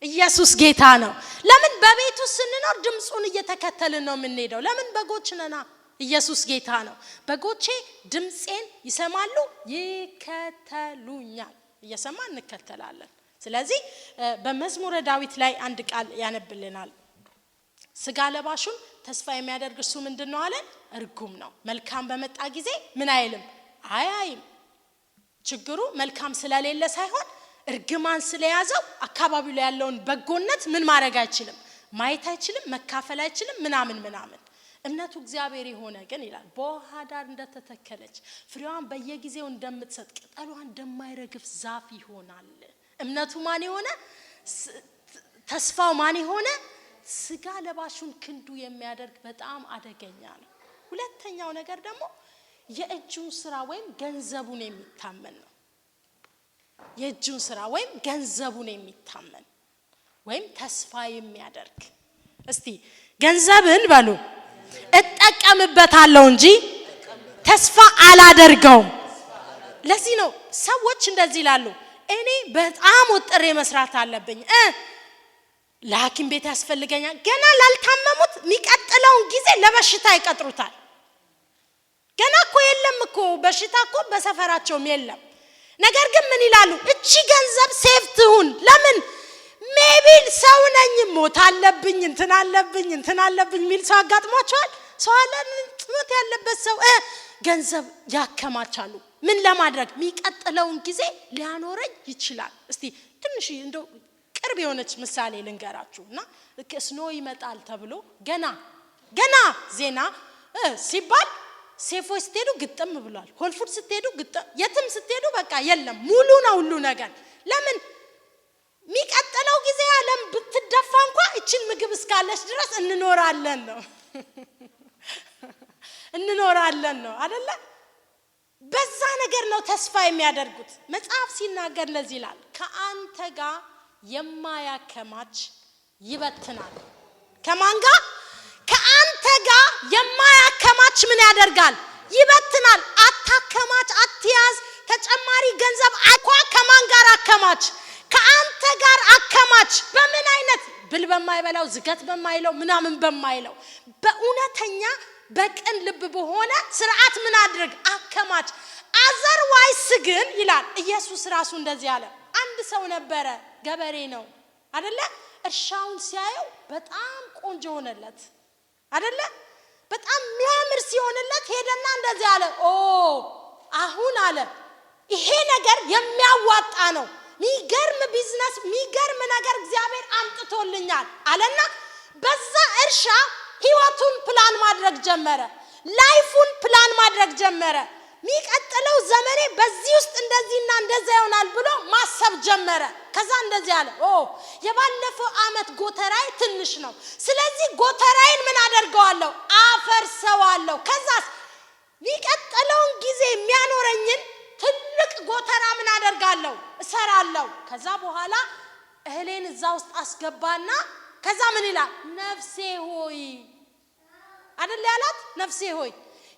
Speaker 1: ኢየሱስ ጌታ ነው። ለምን በቤቱ ስንኖር ድምፁን እየተከተልን ነው የምንሄደው? ለምን በጎች ነና። ኢየሱስ ጌታ ነው። በጎቼ ድምፄን ይሰማሉ፣ ይከተሉኛል። እየሰማ እንከተላለን። ስለዚህ በመዝሙረ ዳዊት ላይ አንድ ቃል ያነብልናል። ስጋ ለባሹን ተስፋ የሚያደርግ እርሱ ምንድን ነው አለ? እርጉም ነው። መልካም በመጣ ጊዜ ምን አይልም? አያይም። ችግሩ መልካም ስለሌለ ሳይሆን እርግማን ስለያዘው አካባቢው ላይ ያለውን በጎነት ምን ማድረግ አይችልም፣ ማየት አይችልም፣ መካፈል አይችልም፣ ምናምን ምናምን። እምነቱ እግዚአብሔር የሆነ ግን ይላል በውሃ ዳር እንደተተከለች፣ ፍሬዋን በየጊዜው እንደምትሰጥ፣ ቅጠሏ እንደማይረግፍ ዛፍ ይሆናል። እምነቱ ማን የሆነ፣ ተስፋው ማን የሆነ፣ ስጋ ለባሹን ክንዱ የሚያደርግ በጣም አደገኛ ነው። ሁለተኛው ነገር ደግሞ የእጁን ስራ ወይም ገንዘቡን የሚታመን ነው። የእጁን ስራ ወይም ገንዘቡን የሚታመን ወይም ተስፋ የሚያደርግ። እስቲ ገንዘብን በሉ፣ እጠቀምበታለሁ እንጂ ተስፋ አላደርገውም። ለዚህ ነው ሰዎች እንደዚህ ይላሉ፣ እኔ በጣም ወጥሬ መስራት አለብኝ፣ ለሐኪም ቤት ያስፈልገኛል። ገና ላልታመሙት የሚቀጥለውን ጊዜ ለበሽታ ይቀጥሩታል። ገና እኮ የለም እኮ፣ በሽታ እኮ በሰፈራቸውም የለም። ነገር ግን ምን ይላሉ? እቺ ገንዘብ safe ትሁን። ለምን? Maybe ሰው ነኝ፣ ሞት አለብኝ፣ እንትን አለብኝ፣ እንትን አለብኝ የሚል ሰው አጋጥሟቸዋል። ሰው አለ ሞት ያለበት ሰው። ገንዘብ ያከማቻሉ። ምን ለማድረግ? የሚቀጥለውን ጊዜ ሊያኖረኝ ይችላል። እስቲ ትንሽ እንደው ቅርብ የሆነች ምሳሌ ልንገራችሁ እና ልክ snow ይመጣል ተብሎ ገና ገና ዜና ሲባል Safeway ስትሄዱ ግጥም ብሏል። Whole Food ስትሄዱ ግጥም፣ የትም ስትሄዱ በቃ የለም፣ ሙሉ ነው ሁሉ ነገር። ለምን? የሚቀጥለው ጊዜ ዓለም ብትደፋ እንኳ እችን ምግብ እስካለች ድረስ እንኖራለን ነው፣ እንኖራለን ነው አደለ? በዛ ነገር ነው ተስፋ የሚያደርጉት። መጽሐፍ ሲናገር ለዚህ ይላል፣ ከአንተ ጋር የማያከማች ይበትናል። ከማን ጋር? የማያከማች ምን ያደርጋል? ይበትናል። አታከማች፣ አትያዝ። ተጨማሪ ገንዘብ አኳ ከማን ጋር አከማች? ከአንተ ጋር አከማች። በምን አይነት ብል በማይበላው፣ ዝገት በማይለው፣ ምናምን በማይለው፣ በእውነተኛ በቅን ልብ በሆነ ስርዓት ምን አድርግ? አከማች። Otherwise ግን ይላል ኢየሱስ ራሱ እንደዚህ አለ። አንድ ሰው ነበረ፣ ገበሬ ነው አደለ? እርሻውን ሲያየው በጣም ቆንጆ ሆነለት አደለ? በጣም የሚያምር ሲሆንለት ሄደና እንደዚህ አለ፣ ኦ አሁን አለ ይሄ ነገር የሚያዋጣ ነው፣ ሚገርም ቢዝነስ፣ ሚገርም ነገር እግዚአብሔር አምጥቶልኛል አለና በዛ እርሻ ህይወቱን ፕላን ማድረግ ጀመረ። Life ኡን plan ማድረግ ጀመረ። የሚቀጥለው ዘመኔ በዚህ ውስጥ እንደዚህና እንደዛ ይሆናል ብሎ ማሰብ ጀመረ። ከዛ እንደዚህ አለ፣ ኦ የባለፈው አመት ጎተራዬ ትንሽ ነው። ስለዚህ ጎተራዬን ምን አደርገዋለሁ? አፈርሰዋለሁ። ከዛስ የሚቀጥለውን ጊዜ የሚያኖረኝን ትልቅ ጎተራ ምን አደርጋለሁ? እሰራለሁ። ከዛ በኋላ እህሌን እዛ ውስጥ አስገባና ከዛ ምን ይላል? ነፍሴ ሆይ አይደል ያላት? ነፍሴ ሆይ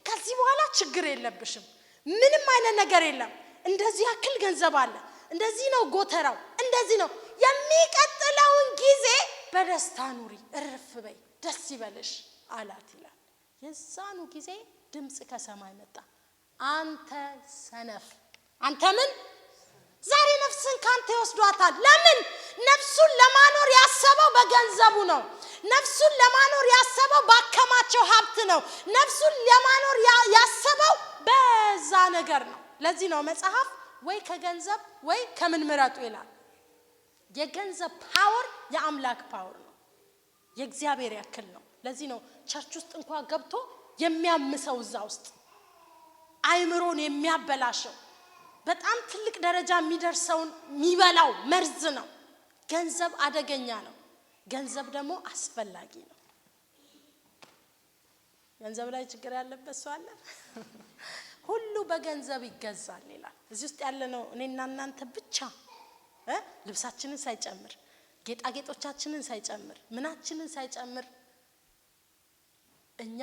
Speaker 1: ከዚህ በኋላ ችግር የለብሽም፣ ምንም አይነት ነገር የለም። እንደዚህ ያክል ገንዘብ አለ፣ እንደዚህ ነው ጎተራው፣ እንደዚህ ነው። የሚቀጥለውን ጊዜ በደስታ ኑሪ፣ እርፍ በይ፣ ደስ ይበልሽ አላት ይላል። የዛኑ ጊዜ ድምፅ ከሰማይ መጣ። አንተ ሰነፍ፣ አንተ ምን ዛሬ ነፍስን ካንተ ይወስዷታል። ለምን? ነፍሱን ለማኖር ያሰበው በገንዘቡ ነው። ነፍሱን ለማኖር ያሰበው ባከማቸው ሀብት ነው። ነፍሱን ለማኖር ያሰበው በዛ ነገር ነው። ለዚህ ነው መጽሐፍ ወይ ከገንዘብ ወይ ከምን ምረጡ ይላል። የገንዘብ power የአምላክ power ነው፣ የእግዚአብሔር ያክል ነው። ለዚህ ነው church ውስጥ እንኳ ገብቶ የሚያምሰው፣ እዛ ውስጥ አይምሮን የሚያበላሸው፣ በጣም ትልቅ ደረጃ የሚደርሰውን የሚበላው መርዝ ነው። ገንዘብ አደገኛ ነው። ገንዘብ ደግሞ አስፈላጊ ነው። ገንዘብ ላይ ችግር ያለበት ሰው አለ? ሁሉ በገንዘብ ይገዛል ይላል። እዚህ ውስጥ ያለነው እኔና እናንተ ብቻ ልብሳችንን ሳይጨምር፣ ጌጣጌጦቻችንን ሳይጨምር፣ ምናችንን ሳይጨምር እኛ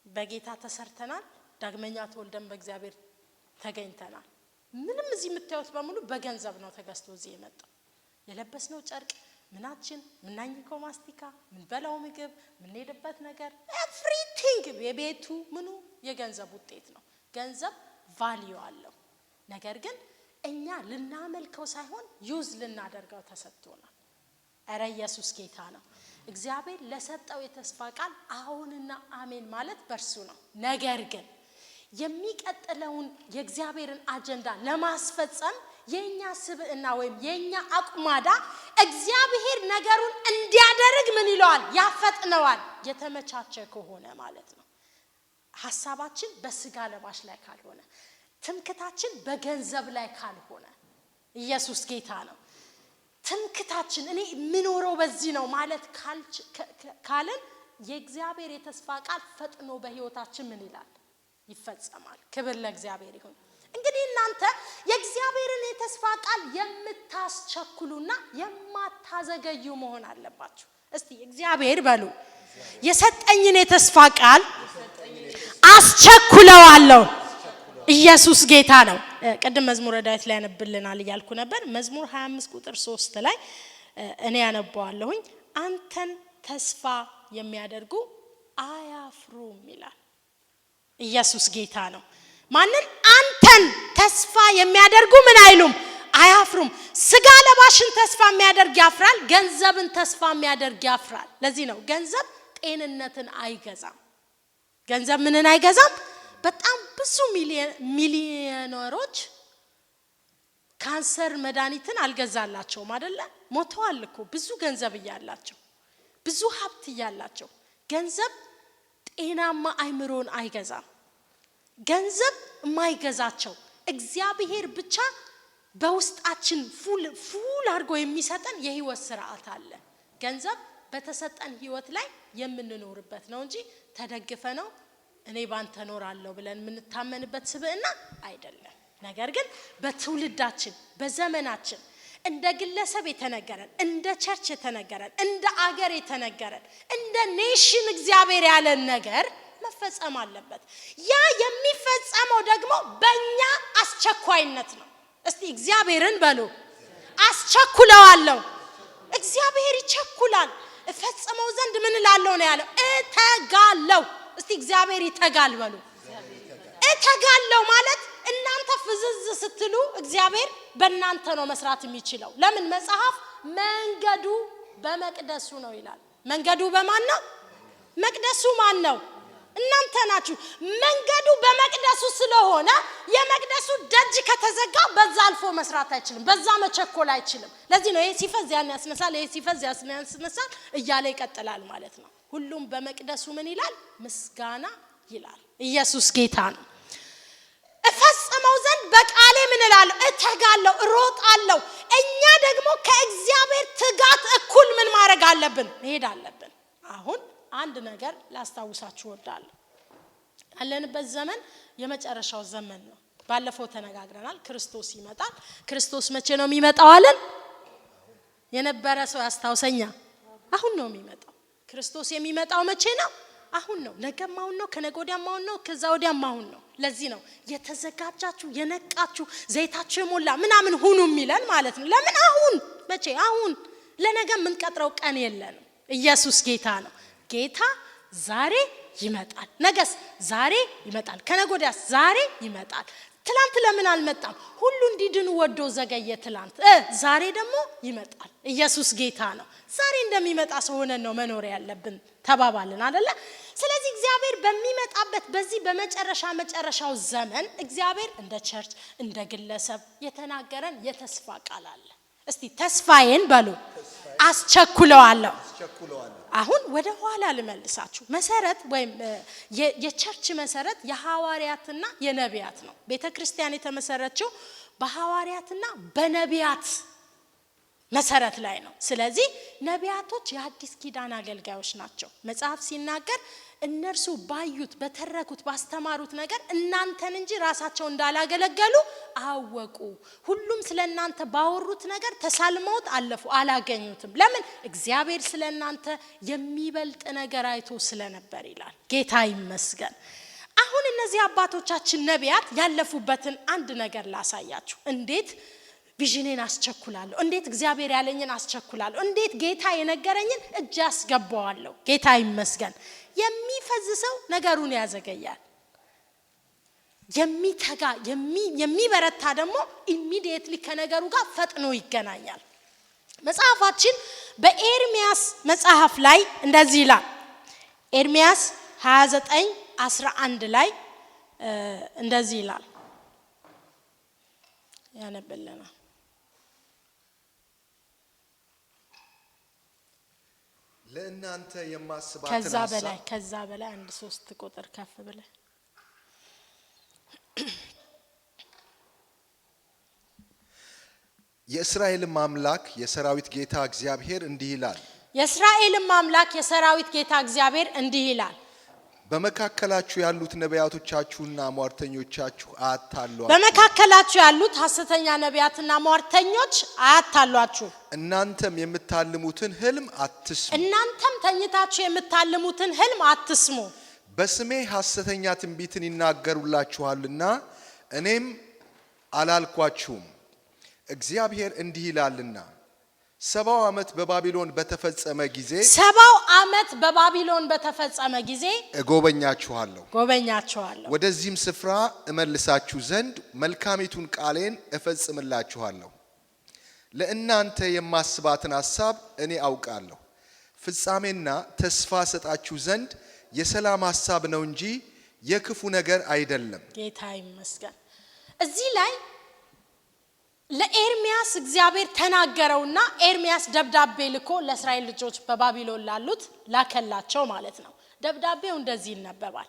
Speaker 1: በጌታ ተሰርተናል። ዳግመኛ ተወልደን በእግዚአብሔር ተገኝተናል። ምንም እዚህ የምታዩት በሙሉ በገንዘብ ነው ተገዝቶ እዚህ የመጣው። የለበስነው ጨርቅ፣ ምናችን፣ ምናኝከው ማስቲካ፣ ምንበላው ምግብ፣ ምንሄድበት ነገር፣ everything፣ የቤቱ ምኑ የገንዘብ ውጤት ነው። ገንዘብ value አለው። ነገር ግን እኛ ልናመልከው ሳይሆን use ልናደርገው ተሰጥቶናል። እረ ኢየሱስ ጌታ ነው። እግዚአብሔር ለሰጠው የተስፋ ቃል አዎንና አሜን ማለት በእርሱ ነው። ነገር ግን የሚቀጥለውን የእግዚአብሔርን አጀንዳ ለማስፈጸም የኛ ስብዕና ወይም የኛ አቁማዳ እግዚአብሔር ነገሩን እንዲያደርግ ምን ይለዋል? ያፈጥነዋል። የተመቻቸ ከሆነ ማለት ነው። ሀሳባችን በስጋ ለባሽ ላይ ካልሆነ፣ ትምክታችን በገንዘብ ላይ ካልሆነ፣ ኢየሱስ ጌታ ነው። ትምክታችን እኔ የምኖረው በዚህ ነው ማለት ካልን የእግዚአብሔር የተስፋ ቃል ፈጥኖ በህይወታችን ምን ይላል? ይፈጸማል። ክብር ለእግዚአብሔር ይሁን። እንግዲህ እናንተ የእግዚአብሔርን የተስፋ ቃል የምታስቸኩሉና የማታዘገዩ መሆን አለባችሁ። እስቲ እግዚአብሔር በሉ፣ የሰጠኝን የተስፋ ቃል አስቸኩለዋለሁ። ኢየሱስ ጌታ ነው። ቅድም መዝሙረ ዳዊት ላይ ያነብልናል እያልኩ ነበር። መዝሙር 25 ቁጥር 3 ላይ እኔ ያነባዋለሁኝ። አንተን ተስፋ የሚያደርጉ አያፍሩም ይላል። ኢየሱስ ጌታ ነው። ማንን? አንተን ተስፋ የሚያደርጉ ምን አይሉም? አያፍሩም። ስጋ ለባሽን ተስፋ የሚያደርግ ያፍራል። ገንዘብን ተስፋ የሚያደርግ ያፍራል። ለዚህ ነው ገንዘብ ጤንነትን አይገዛም። ገንዘብ ምንን አይገዛም? በጣም ብዙ ሚሊዮነሮች ካንሰር መድኃኒትን አልገዛላቸውም አይደለ? ሞተዋል እኮ ብዙ ገንዘብ እያላቸው፣ ብዙ ሀብት እያላቸው። ገንዘብ ጤናማ አይምሮን አይገዛም። ገንዘብ የማይገዛቸው እግዚአብሔር ብቻ በውስጣችን full full አድርጎ የሚሰጠን የህይወት ስርዓት አለ። ገንዘብ በተሰጠን ህይወት ላይ የምንኖርበት ነው እንጂ ተደግፈ ነው እኔ ባንተ እኖራለሁ ብለን የምንታመንበት ስብዕና አይደለም። ነገር ግን በትውልዳችን በዘመናችን እንደ ግለሰብ የተነገረን፣ እንደ church የተነገረን፣ እንደ አገር የተነገረን፣ እንደ nation እግዚአብሔር ያለን ነገር መፈጸም አለበት። ያ የሚፈጸመው ደግሞ በእኛ አስቸኳይነት ነው። እስቲ እግዚአብሔርን በሉ አስቸኩለዋለሁ። እግዚአብሔር ይቸኩላል። እፈጽመው ዘንድ ምን እላለሁ ነው ያለው? እተጋለሁ። እስቲ እግዚአብሔር ይተጋል በሉ። እተጋለሁ ማለት እናንተ ፍዝዝ ስትሉ እግዚአብሔር በእናንተ ነው መስራት የሚችለው። ለምን? መጽሐፍ መንገዱ በመቅደሱ ነው ይላል። መንገዱ በማን ነው? መቅደሱ ማን ነው? እናንተ ናችሁ። መንገዱ በመቅደሱ ስለሆነ የመቅደሱ ደጅ ከተዘጋ በዛ አልፎ መስራት አይችልም፣ በዛ መቸኮል አይችልም። ለዚህ ነው ይሄ ሲፈዝ ያን ያስነሳል፣ ይሄ ሲፈዝ ያን ያስነሳል እያለ ይቀጥላል ማለት ነው። ሁሉም በመቅደሱ ምን ይላል? ምስጋና ይላል። ኢየሱስ ጌታ ነው። እፈጽመው ዘንድ በቃሌ ምን እላለሁ? እተጋለሁ፣ እሮጣለሁ። እኛ ደግሞ ከእግዚአብሔር ትጋት እኩል ምን ማድረግ አለብን? መሄድ አለብን። አሁን አንድ ነገር ላስታውሳችሁ እወዳለሁ። ያለንበት ዘመን የመጨረሻው ዘመን ነው። ባለፈው ተነጋግረናል። ክርስቶስ ይመጣል። ክርስቶስ መቼ ነው የሚመጣው አለን? የነበረ ሰው ያስታውሰኛ። አሁን ነው የሚመጣው። ክርስቶስ የሚመጣው መቼ ነው? አሁን ነው። ነገም አሁን ነው፣ ከነገ ወዲያም አሁን ነው፣ ከዛ ወዲያም አሁን ነው። ለዚህ ነው የተዘጋጃችሁ የነቃችሁ ዘይታችሁ የሞላ ምናምን ሁኑ የሚለን ማለት ነው። ለምን አሁን? መቼ? አሁን። ለነገ የምንቀጥረው ቀን የለንም። ኢየሱስ ጌታ ነው። ጌታ ዛሬ ይመጣል። ነገስ ዛሬ ይመጣል። ከነገ ወዲያስ ዛሬ ይመጣል። ትላንት ለምን አልመጣም? ሁሉ እንዲድኑ ወዶ ዘገየ ትላንት። ዛሬ ደግሞ ይመጣል። ኢየሱስ ጌታ ነው። ዛሬ እንደሚመጣ ሰው ሆነን ነው መኖር ያለብን ተባባልን አይደለ? ስለዚህ እግዚአብሔር በሚመጣበት በዚህ በመጨረሻ መጨረሻው ዘመን እግዚአብሔር እንደ church እንደ ግለሰብ የተናገረን የተስፋ ቃል አለ። እስቲ ተስፋዬን በሉ አስቸኩለዋለሁ። አሁን ወደ ኋላ ልመልሳችሁ። መሰረት ወይም የ church መሰረት የሐዋርያትና የነቢያት ነው። ቤተክርስቲያን የተመሰረችው በሐዋርያትና በነቢያት መሰረት ላይ ነው። ስለዚህ ነቢያቶች የአዲስ ኪዳን አገልጋዮች ናቸው። መጽሐፍ ሲናገር እነርሱ ባዩት፣ በተረኩት፣ ባስተማሩት ነገር እናንተን እንጂ ራሳቸው እንዳላገለገሉ አወቁ። ሁሉም ስለእናንተ ባወሩት ነገር ተሳልመውት አለፉ፣ አላገኙትም። ለምን? እግዚአብሔር ስለእናንተ የሚበልጥ ነገር አይቶ ስለነበር ይላል። ጌታ ይመስገን። አሁን እነዚህ አባቶቻችን ነቢያት ያለፉበትን አንድ ነገር ላሳያችሁ። እንዴት vision ኤን አስቸኩላለሁ፣ እንዴት እግዚአብሔር ያለኝን አስቸኩላለሁ፣ እንዴት ጌታ የነገረኝን እጅ አስገባዋለሁ። ጌታ ይመስገን። የሚፈዝ ሰው ነገሩን ያዘገያል። የሚተጋ የሚበረታ ደግሞ immediately ከነገሩ ጋር ፈጥኖ ይገናኛል። መጽሐፋችን በኤርሚያስ መጽሐፍ ላይ እንደዚህ ይላል። ኤርሚያስ 29:11 ላይ እንደዚህ ይላል። ያነብልናል።
Speaker 2: ለእናንተ የማስባትን ሐሳብ
Speaker 1: ከዛ በላይ አንድ 3 ቁጥር ከፍ ብለህ።
Speaker 2: የእስራኤልም አምላክ የሰራዊት ጌታ እግዚአብሔር እንዲህ ይላል።
Speaker 1: የእስራኤልም አምላክ የሰራዊት ጌታ እግዚአብሔር እንዲህ ይላል።
Speaker 2: በመካከላችሁ ያሉት ነቢያቶቻችሁና ሟርተኞቻችሁ አያታልሏችሁ።
Speaker 1: በመካከላችሁ ያሉት ሐሰተኛ ነቢያትና ሟርተኞች አያታልሏችሁ።
Speaker 2: እናንተም የምታልሙትን ህልም አትስሙ።
Speaker 1: እናንተም ተኝታችሁ የምታልሙትን ህልም አትስሙ።
Speaker 2: በስሜ ሐሰተኛ ትንቢትን ይናገሩላችኋልና እኔም አላልኳችሁም። እግዚአብሔር እንዲህ ይላልና 70 ዓመት በባቢሎን በተፈጸመ ጊዜ
Speaker 1: 70 ዓመት በባቢሎን በተፈጸመ ጊዜ
Speaker 2: እጎበኛችኋለሁ።
Speaker 1: ጎበኛችኋለሁ።
Speaker 2: ወደዚህም ስፍራ እመልሳችሁ ዘንድ መልካሚቱን ቃሌን እፈጽምላችኋለሁ። ለእናንተ የማስባትን ሐሳብ እኔ አውቃለሁ። ፍጻሜና ተስፋ ሰጣችሁ ዘንድ የሰላም ሐሳብ ነው እንጂ የክፉ ነገር አይደለም።
Speaker 1: ጌታ ይመስገን። እዚህ ላይ ለኤርሚያስ እግዚአብሔር ተናገረውና ኤርሚያስ ደብዳቤ ልኮ ለእስራኤል ልጆች በባቢሎን ላሉት ላከላቸው ማለት ነው። ደብዳቤው እንደዚህ ይነበባል።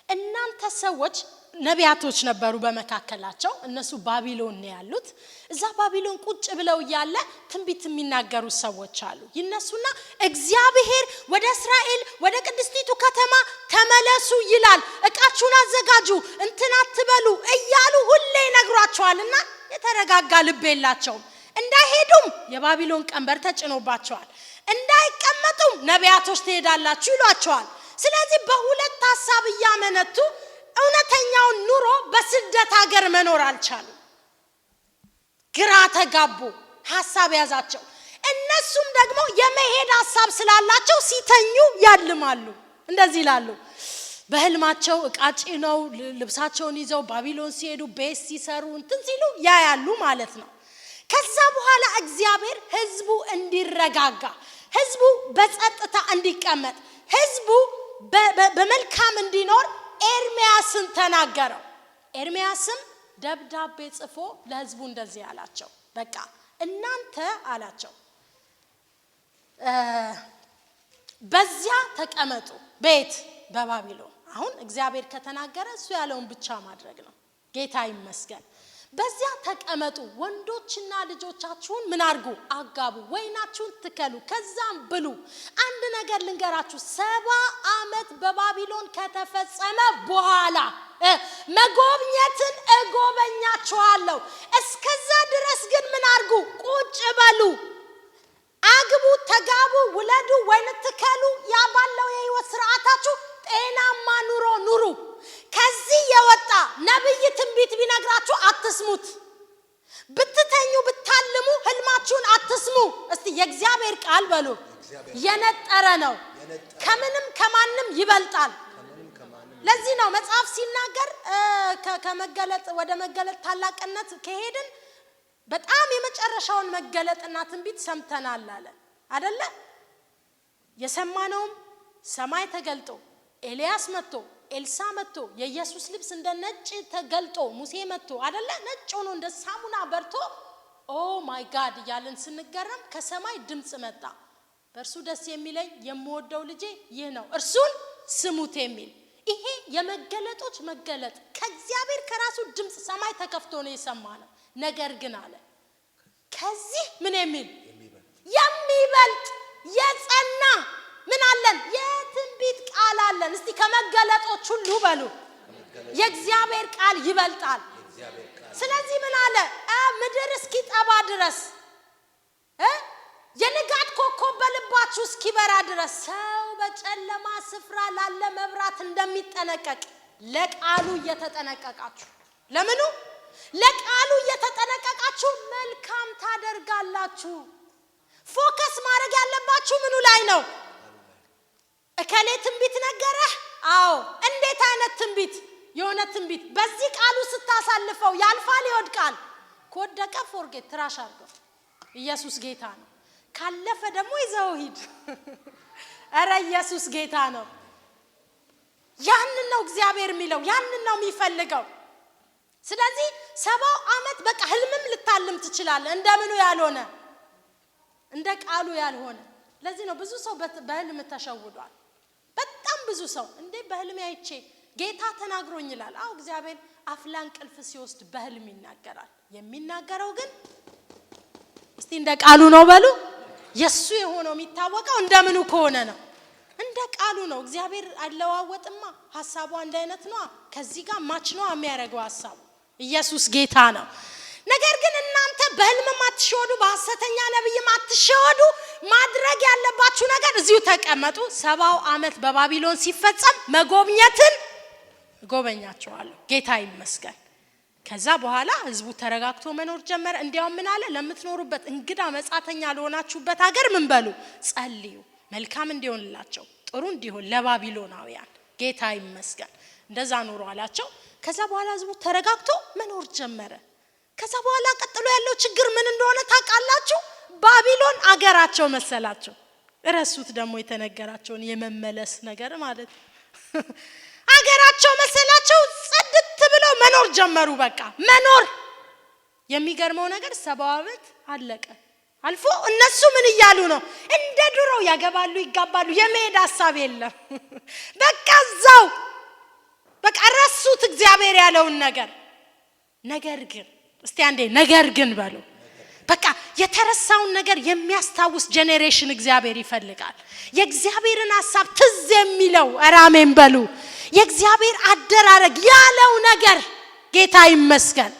Speaker 1: እናንተ ሰዎች ነቢያቶች ነበሩ በመካከላቸው፣ እነሱ ባቢሎን ነው ያሉት። እዛ ባቢሎን ቁጭ ብለው እያለ ትንቢት የሚናገሩ ሰዎች አሉ። ይነሱና እግዚአብሔር ወደ እስራኤል ወደ ቅድስቲቱ ከተማ ተመለሱ ይላል፣ እቃችሁን አዘጋጁ፣ እንትን አትበሉ እያሉ ሁሌ ይነግሯቸዋልና የተረጋጋ ልብ የላቸውም። እንዳይመለሱ እንዳይሄዱም የባቢሎን ቀንበር ተጭኖባቸዋል። እንዳይቀመጡም ነቢያቶች ትሄዳላችሁ ይሏቸዋል። ስለዚህ በሁለት ሀሳብ እያመነቱ እውነተኛውን ኑሮ በስደት ሀገር መኖር አልቻሉ። ግራ ተጋቡ፣ ሀሳብ ያዛቸው። እነሱም ደግሞ የመሄድ ሀሳብ ስላላቸው ሲተኙ ያልማሉ። እንደዚህ ይላሉ። በህልማቸው እቃ ጭነው ልብሳቸውን ይዘው ባቢሎን ሲሄዱ፣ ቤት ሲሰሩ፣ እንትን ሲሉ ያያሉ ማለት ነው። ከዛ በኋላ እግዚአብሔር ህዝቡ እንዲረጋጋ፣ ህዝቡ በጸጥታ እንዲቀመጥ፣ ህዝቡ በመልካም እንዲኖር ኤርሚያስን ተናገረው። ኤርሚያስም ደብዳቤ ጽፎ ለህዝቡ እንደዚህ አላቸው። በቃ እናንተ አላቸው፣ በዚያ ተቀመጡ፣ ቤት በባቢሎን። አሁን እግዚአብሔር ከተናገረ እሱ ያለውን ብቻ ማድረግ ነው። ጌታ ይመስገን። በዚያ ተቀመጡ፣ ወንዶችና ልጆቻችሁን ምን አድርጉ? አጋቡ፣ ወይናችሁን ትከሉ፣ ከዛም ብሉ። አንድ ነገር ልንገራችሁ፣ 70 ዓመት በባቢሎን ከተፈጸመ በኋላ መጎብኘትን እጎበኛችኋለሁ። እስከዛ ድረስ ግን ምን አድርጉ? ቁጭ በሉ፣ አግቡ፣ ተጋቡ፣ ውለዱ፣ ወይን ትከሉ። ያ ባለው የህይወት ስርዓታችሁ ጤናማ ኑሮ ኑሩ። ከዚህ የወጣ ነብይ ትንቢት ቢነግራችሁ አትስሙት። ብትተኙ ብታልሙ ህልማችሁን አትስሙ። እስቲ የእግዚአብሔር ቃል በሉ፣ የነጠረ ነው፣ ከምንም ከማንም ይበልጣል። ለዚህ ነው መጽሐፍ ሲናገር ከመገለጥ ወደ መገለጥ ታላቅነት ከሄድን በጣም የመጨረሻውን መገለጥና ትንቢት ሰምተናል አለ አደለ? የሰማነውም ሰማይ ተገልጦ፣ ኤልያስ መጥቶ፣ ኤልሳ መጥቶ፣ የኢየሱስ ልብስ እንደ ነጭ ተገልጦ፣ ሙሴ መጥቶ አደለ? ነጭ ሆኖ እንደ ሳሙና በርቶ oh my God እያልን ስንገረም ከሰማይ ድምፅ መጣ። በእርሱ ደስ የሚለኝ የምወደው ልጄ ይህ ነው፣ እርሱን ስሙት የሚል። ይሄ የመገለጦች መገለጥ ከእግዚአብሔር ከራሱ ድምፅ ሰማይ ተከፍቶ ነው የሰማነው። ነገር ግን አለ፣ ከዚህ ምን የሚል የሚበልጥ የጸና ምን አለን? የትንቢት ቃል አለን። እስቲ ከመገለጦች ሁሉ በሉ፣ የእግዚአብሔር ቃል ይበልጣል። ስለዚህ ምን አለ? ምድር እስኪጠባ ድረስ፣ የንጋት ኮከብ በልባችሁ እስኪበራ ድረስ፣ ሰው በጨለማ ስፍራ ላለ መብራት እንደሚጠነቀቅ ለቃሉ እየተጠነቀቃችሁ፣ ለምኑ? ለቃሉ እየተጠነቀቃችሁ መልካም ታደርጋላችሁ። Focus ማድረግ ያለባችሁ ምኑ ላይ ነው? እከሌ ትንቢት ነገረህ? አዎ። እንዴት አይነት ትንቢት? የሆነ ትንቢት በዚህ ቃሉ ስታሳልፈው ያልፋል፣ ይወድቃል። ከወደቀ forget፣ trash አድርገው። ኢየሱስ ጌታ ነው። ካለፈ ደግሞ ይዘው ሂድ። እረ ኢየሱስ ጌታ ነው። ያንን ነው እግዚአብሔር የሚለው፣ ያንን ነው የሚፈልገው። ስለዚህ 70ው ዓመት በቃ ህልምም ልታልም ትችላለህ፣ እንደምኑ ያልሆነ፣ እንደ ቃሉ ያልሆነ። ለዚህ ነው ብዙ ሰው በህልም ተሸውዷል። በጣም ብዙ ሰው እንዴ በህልሜ አይቼ ጌታ ተናግሮኝ ይላል። አዎ፣ እግዚአብሔር አፍላ እንቅልፍ ሲወስድ በህልም ይናገራል። የሚናገረው ግን እስቲ እንደ ቃሉ ነው በሉ። የእሱ የሆነው የሚታወቀው እንደምኑ ከሆነ ነው? እንደ ቃሉ ነው። እግዚአብሔር አይለዋወጥማ። ሀሳቡ አንድ አይነት ነዋ። ከዚህ ጋር match ነዋ የሚያደርገው ሀሳቡ። ኢየሱስ ጌታ ነው። ነገር ግን እናንተ በህልምም አትሸወዱ፣ በሐሰተኛ ነቢይም አትሸወዱ። ማድረግ ያለባችሁ ነገር እዚሁ ተቀመጡ። 70ው ዓመት በባቢሎን ሲፈጸም መጎብኘትን እጎበኛቸዋለሁ። ጌታ ይመስገን። ከዛ በኋላ ህዝቡ ተረጋግቶ መኖር ጀመረ። እንዲያውም ምን አለ? ለምትኖሩበት፣ እንግዳ መጻተኛ ለሆናችሁበት ሀገር ምን በሉ? ጸልዩ፣ መልካም እንዲሆንላቸው፣ ጥሩ እንዲሆን ለባቢሎናውያን። ጌታ ይመስገን። እንደዛ ኑሮ አላቸው። ከዛ በኋላ ህዝቡ ተረጋግቶ መኖር ጀመረ። ከዛ በኋላ ቀጥሎ ያለው ችግር ምን እንደሆነ ታውቃላችሁ? ባቢሎን አገራቸው መሰላቸው። እረሱት ደግሞ የተነገራቸውን የመመለስ ነገር ማለት ነው። አገራቸው መሰላቸው። ጽድት ብለው መኖር ጀመሩ። በቃ መኖር። የሚገርመው ነገር 70ው ዓመት አለቀ አልፎ እነሱ ምን እያሉ ነው? እንደ ድሮ ያገባሉ፣ ይጋባሉ። የመሄድ ሀሳብ የለም። በቃ እዛው፣ በቃ ረሱት እግዚአብሔር ያለውን ነገር። ነገር ግን፣ እስቲ አንዴ ነገር ግን በሉ። በቃ የተረሳውን ነገር የሚያስታውስ generation እግዚአብሔር ይፈልጋል። የእግዚአብሔርን ሀሳብ ትዝ የሚለው፣ ኧረ አሜን በሉ። የእግዚአብሔር አደራረግ ያለው ነገር፣ ጌታ ይመስገን።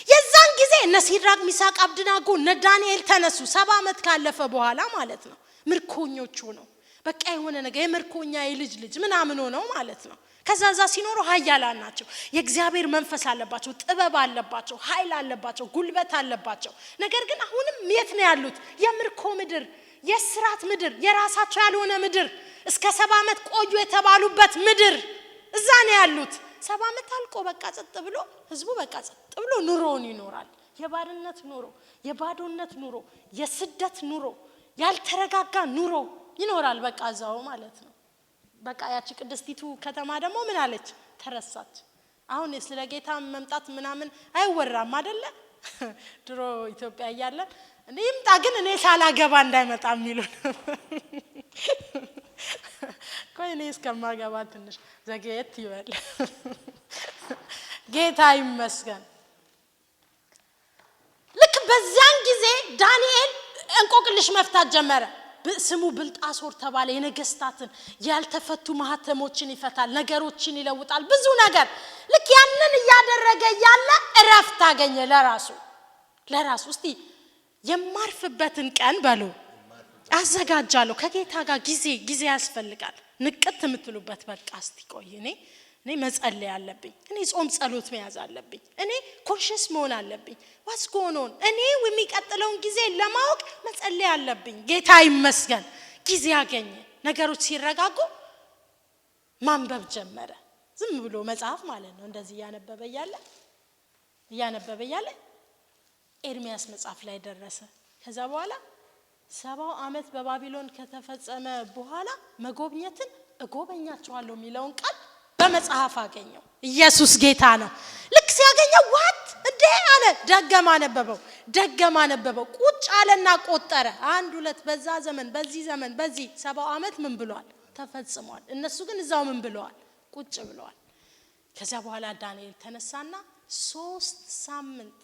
Speaker 1: የዛን ጊዜ እነ ሲድራቅ፣ ሚሳቅ፣ አብድናጎ፣ እነ ዳንኤል ተነሱ። 70 ዓመት ካለፈ በኋላ ማለት ነው። ምርኮኞቹ ነው በቃ የሆነ ነገር የምርኮኛ የልጅ ልጅ ምናምን ሆነው ማለት ነው። ከዛ ሲኖሩ ኃያላን ናቸው። የእግዚአብሔር መንፈስ አለባቸው፣ ጥበብ አለባቸው፣ ኃይል አለባቸው፣ ጉልበት አለባቸው። ነገር ግን አሁንም የት ነው ያሉት? የምርኮ ምድር፣ የስራት ምድር፣ የራሳቸው ያልሆነ ምድር፣ እስከ 70 ዓመት ቆዩ የተባሉበት ምድር እዛ ነው ያሉት። 70 ዓመት አልቆ በቃ ጸጥ ብሎ ህዝቡ በቃ ጸጥ ብሎ ኑሮውን ይኖራል። የባርነት ኑሮ፣ የባዶነት ኑሮ፣ የስደት ኑሮ፣ ያልተረጋጋ ኑሮ ይኖራል በቃ እዛው ማለት ነው። በቃ ያቺ ቅድስቲቱ ከተማ ደግሞ ምን አለች? ተረሳች። አሁን ስለ ጌታ መምጣት ምናምን አይወራም አይደለ? ድሮ ኢትዮጵያ እያለን እኔ ይምጣ ግን እኔ ሳላገባ እንዳይመጣ የሚሉ ቆይ እኔ እስከማገባ ትንሽ ዘገየት ይበል። ጌታ ይመስገን። ልክ በዚያን ጊዜ ዳንኤል እንቆቅልሽ መፍታት ጀመረ። ስሙ ብልጣሶር ተባለ። የነገስታትን ያልተፈቱ ማህተሞችን ይፈታል፣ ነገሮችን ይለውጣል፣ ብዙ ነገር። ልክ ያንን እያደረገ እያለ እረፍት አገኘ ለራሱ ለራሱ። እስቲ የማርፍበትን ቀን በሉ አዘጋጃለሁ። ከጌታ ጋር ጊዜ ያስፈልጋል። ንቅት የምትሉበት በቃ እስቲ ቆይ እኔ መጸለይ አለብኝ፣ እኔ ጾም ጸሎት መያዝ አለብኝ፣ እኔ conscious መሆን አለብኝ። What's going on? እኔ የሚቀጥለውን ጊዜ ለማወቅ መጸለይ አለብኝ። ጌታ ይመስገን ጊዜ አገኘ። ነገሮች ሲረጋጉ ማንበብ ጀመረ። ዝም ብሎ መጽሐፍ ማለት ነው። እንደዚህ እያነበበ እያለ ኤርሚያስ መጽሐፍ ላይ ደረሰ። ከዛ በኋላ 70 ዓመት በባቢሎን ከተፈጸመ በኋላ መጎብኘትን እጎበኛቸዋለሁ የሚለውን ቃል በመጽሐፍ አገኘው። ኢየሱስ ጌታ ነው። ልክ ሲያገኘው what እንዴ አለ። ደገማ ነበበው፣ ቁጭ አለና ቆጠረ። 1 2 በዛ ዘመን በዚህ ዘመን በዚህ 70 ዓመት ምን ብሏል? ተፈጽሟል። እነሱ ግን እዛው ምን ብለዋል? ቁጭ ብለዋል። ከዛ በኋላ ዳንኤል ተነሳና 3 ሳምንት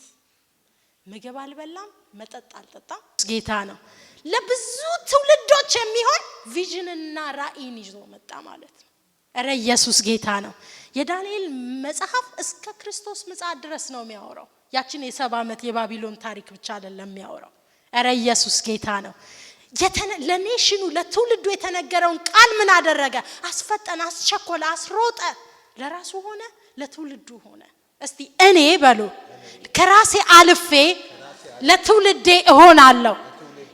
Speaker 1: ምግብ አልበላም፣ መጠጥ አልጠጣም። ጌታ ነው። ለብዙ ትውልዶች የሚሆን vision ና ራእይን ይዞ መጣ ማለት ነው። ኧረ ኢየሱስ ጌታ ነው። የዳንኤል መጽሐፍ እስከ ክርስቶስ ምጽአት ድረስ ነው የሚያወራው። ያችን የ70 ዓመት የባቢሎን ታሪክ ብቻ አይደለም የሚያወራው። ኧረ ኢየሱስ ጌታ ነው። ለኔሽኑ ለትውልዱ የተነገረውን ቃል ምን አደረገ? አስፈጠነ፣ አስቸኮለ፣ አስሮጠ። ለራሱ ሆነ ለትውልዱ ሆነ። እስቲ እኔ በሉ ከራሴ አልፌ ለትውልዴ እሆናለሁ።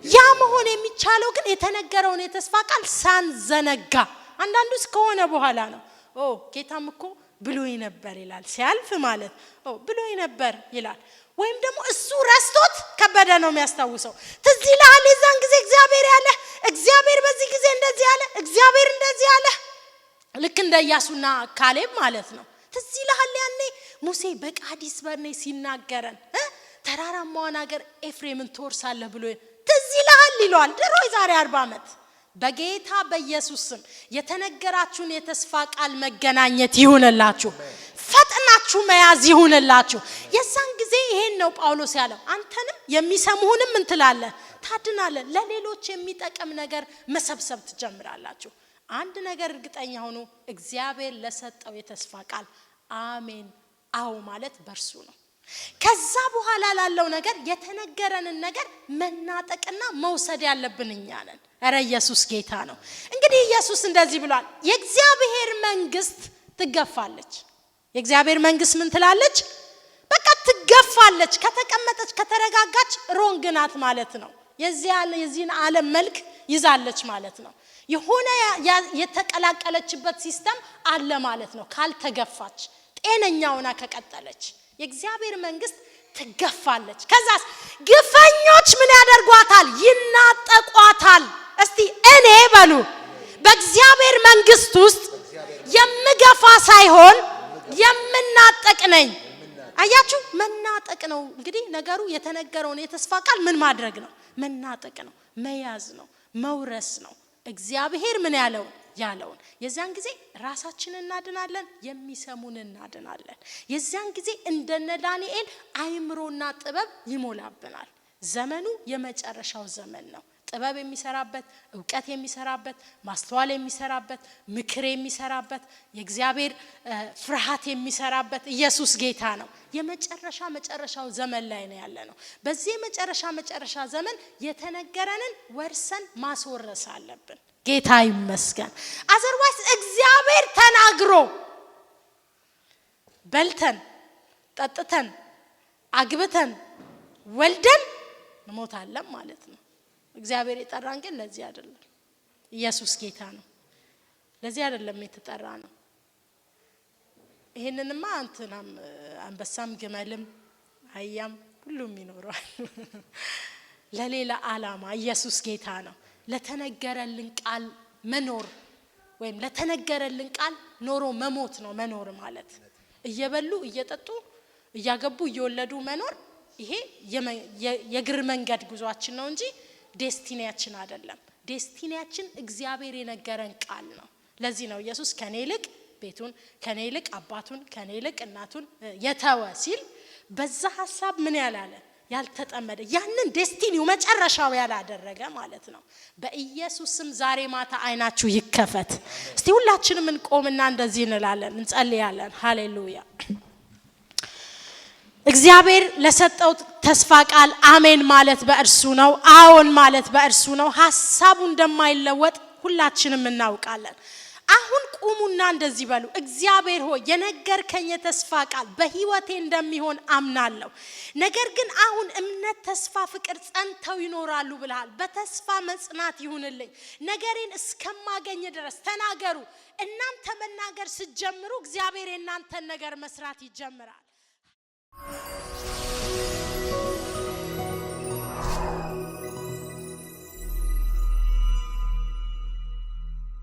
Speaker 1: ያ መሆን የሚቻለው ግን የተነገረውን የተስፋ ቃል ሳንዘነጋ። አንዳንዱ እስከሆነ በኋላ ነው ኦ ጌታም እኮ ብሎኝ ነበር ይላል ሲያልፍ ማለት ኦ ብሎኝ ነበር ይላል። ወይም ደግሞ እሱ ረስቶት ከበደ ነው የሚያስታውሰው። ትዝ ይልሃል የዛን ጊዜ እግዚአብሔር ያለ፣ እግዚአብሔር በዚህ ጊዜ እንደዚህ ያለ፣ እግዚአብሔር እንደዚህ ያለ። ልክ እንደ ኢያሱና ካሌብ ማለት ነው። ትዝ ይልሃል ያኔ ሙሴ በቃዲስ በርኔ ሲናገረን ተራራማዋን ሀገር ኤፍሬምን ትወርሳለህ ብሎ ትዝ ይልሃል ይለዋል። ድሮ የዛሬ 40 ዓመት። በጌታ በኢየሱስ ስም የተነገራችሁን የተስፋ ቃል መገናኘት ይሁንላችሁ፣ ፈጥናችሁ መያዝ ይሁንላችሁ። የዛን ጊዜ ይሄን ነው ጳውሎስ ያለው፣ አንተንም የሚሰሙህንም ምን ትላለህ? ታድናለህ። ለሌሎች የሚጠቅም ነገር መሰብሰብ ትጀምራላችሁ። አንድ ነገር እርግጠኛ ሆኖ እግዚአብሔር ለሰጠው የተስፋ ቃል አሜን አዎ ማለት በርሱ ነው። ከዛ በኋላ ላለው ነገር የተነገረንን ነገር መናጠቅና መውሰድ ያለብን እኛ ነን። ኧረ ኢየሱስ ጌታ ነው። እንግዲህ ኢየሱስ እንደዚህ ብሏል፣ የእግዚአብሔር መንግስት ትገፋለች። የእግዚአብሔር መንግስት ምን ትላለች? በቃ ትገፋለች። ከተቀመጠች ከተረጋጋች wrong ናት ማለት ነው። የዚህን ዓለም መልክ ይዛለች ማለት ነው። የሆነ የተቀላቀለችበት system አለ ማለት ነው። ካልተገፋች ጤነኛ ሆና ከቀጠለች የእግዚአብሔር መንግስት ትገፋለች። ከዛስ ግፈኞች ምን ያደርጓታል? ይናጠቋታል። እስቲ እኔ በሉ በእግዚአብሔር መንግስት ውስጥ የምገፋ ሳይሆን የምናጠቅ ነኝ። አያችሁ፣ መናጠቅ ነው እንግዲህ ነገሩ። የተነገረውን የተስፋ ቃል ምን ማድረግ ነው? መናጠቅ ነው፣ መያዝ ነው፣ መውረስ ነው። እግዚአብሔር ምን ያለውን ያለውን የዚያን ጊዜ ራሳችንን እናድናለን፣ የሚሰሙን እናድናለን። የዚያን ጊዜ እንደነ ዳንኤል አይምሮና ጥበብ ይሞላብናል። ዘመኑ የመጨረሻው ዘመን ነው። ጥበብ የሚሰራበት፣ እውቀት የሚሰራበት፣ ማስተዋል የሚሰራበት፣ ምክር የሚሰራበት፣ የእግዚአብሔር ፍርሃት የሚሰራበት። ኢየሱስ ጌታ ነው። የመጨረሻ መጨረሻው ዘመን ላይ ነው ያለነው። በዚህ የመጨረሻ መጨረሻ ዘመን የተነገረንን ወርሰን ማስወረስ አለብን። ጌታ ይመስገን። Otherwise እግዚአብሔር ተናግሮ በልተን፣ ጠጥተን፣ አግብተን፣ ወልደን እንሞታለን ማለት ነው። እግዚአብሔር የጠራን ግን ለዚህ አይደለም። ኢየሱስ ጌታ ነው። ለዚህ አይደለም የተጠራነው። ይሄንንማ እንትናም አንበሳም ግመልም አህያም ሁሉም ይኖረዋል። ለሌላ ዓላማ። ኢየሱስ ጌታ ነው። ለተነገረልን ቃል መኖር ወይም ለተነገረልን ቃል ኖሮ መሞት ነው መኖር ማለት። እየበሉ፣ እየጠጡ፣ እያገቡ፣ እየወለዱ መኖር ይሄ የእግር መንገድ ጉዟችን ነው እንጂ destiny ያችን አይደለም። Destiny ያችን እግዚአብሔር የነገረን ቃል ነው። ለዚህ ነው ኢየሱስ ከኔ ይልቅ ቤቱን፣ ከኔ ይልቅ አባቱን፣ ከኔ ይልቅ እናቱን የተወ ሲል በዛ ሀሳብ ምን ያላለ፣ ያልተጠመደ፣ ያንን destiny ው መጨረሻው ያላደረገ ማለት ነው። በኢየሱስ ስም ዛሬ ማታ አይናችሁ ይከፈት። እስቲ ሁላችንም እንቆምና እንደዚህ እንላለን፣ እንጸልያለን። ሃሌሉያ። እግዚአብሔር ለሰጠው ተስፋ ቃል አሜን ማለት በእርሱ ነው። አዎን ማለት በእርሱ ነው። ሀሳቡ እንደማይለወጥ ሁላችንም እናውቃለን። አሁን ቁሙና እንደዚህ በሉ፣ እግዚአብሔር ሆይ፣ የነገርከኝ የተስፋ ቃል በህይወቴ እንደሚሆን አምናለሁ። ነገር ግን አሁን እምነት፣ ተስፋ፣ ፍቅር ጸንተው ይኖራሉ ብለሃል። በተስፋ መጽናት ይሁንልኝ ነገሬን እስከማገኝ ድረስ። ተናገሩ። እናንተ መናገር ስትጀምሩ እግዚአብሔር የእናንተን ነገር መስራት ይጀምራል።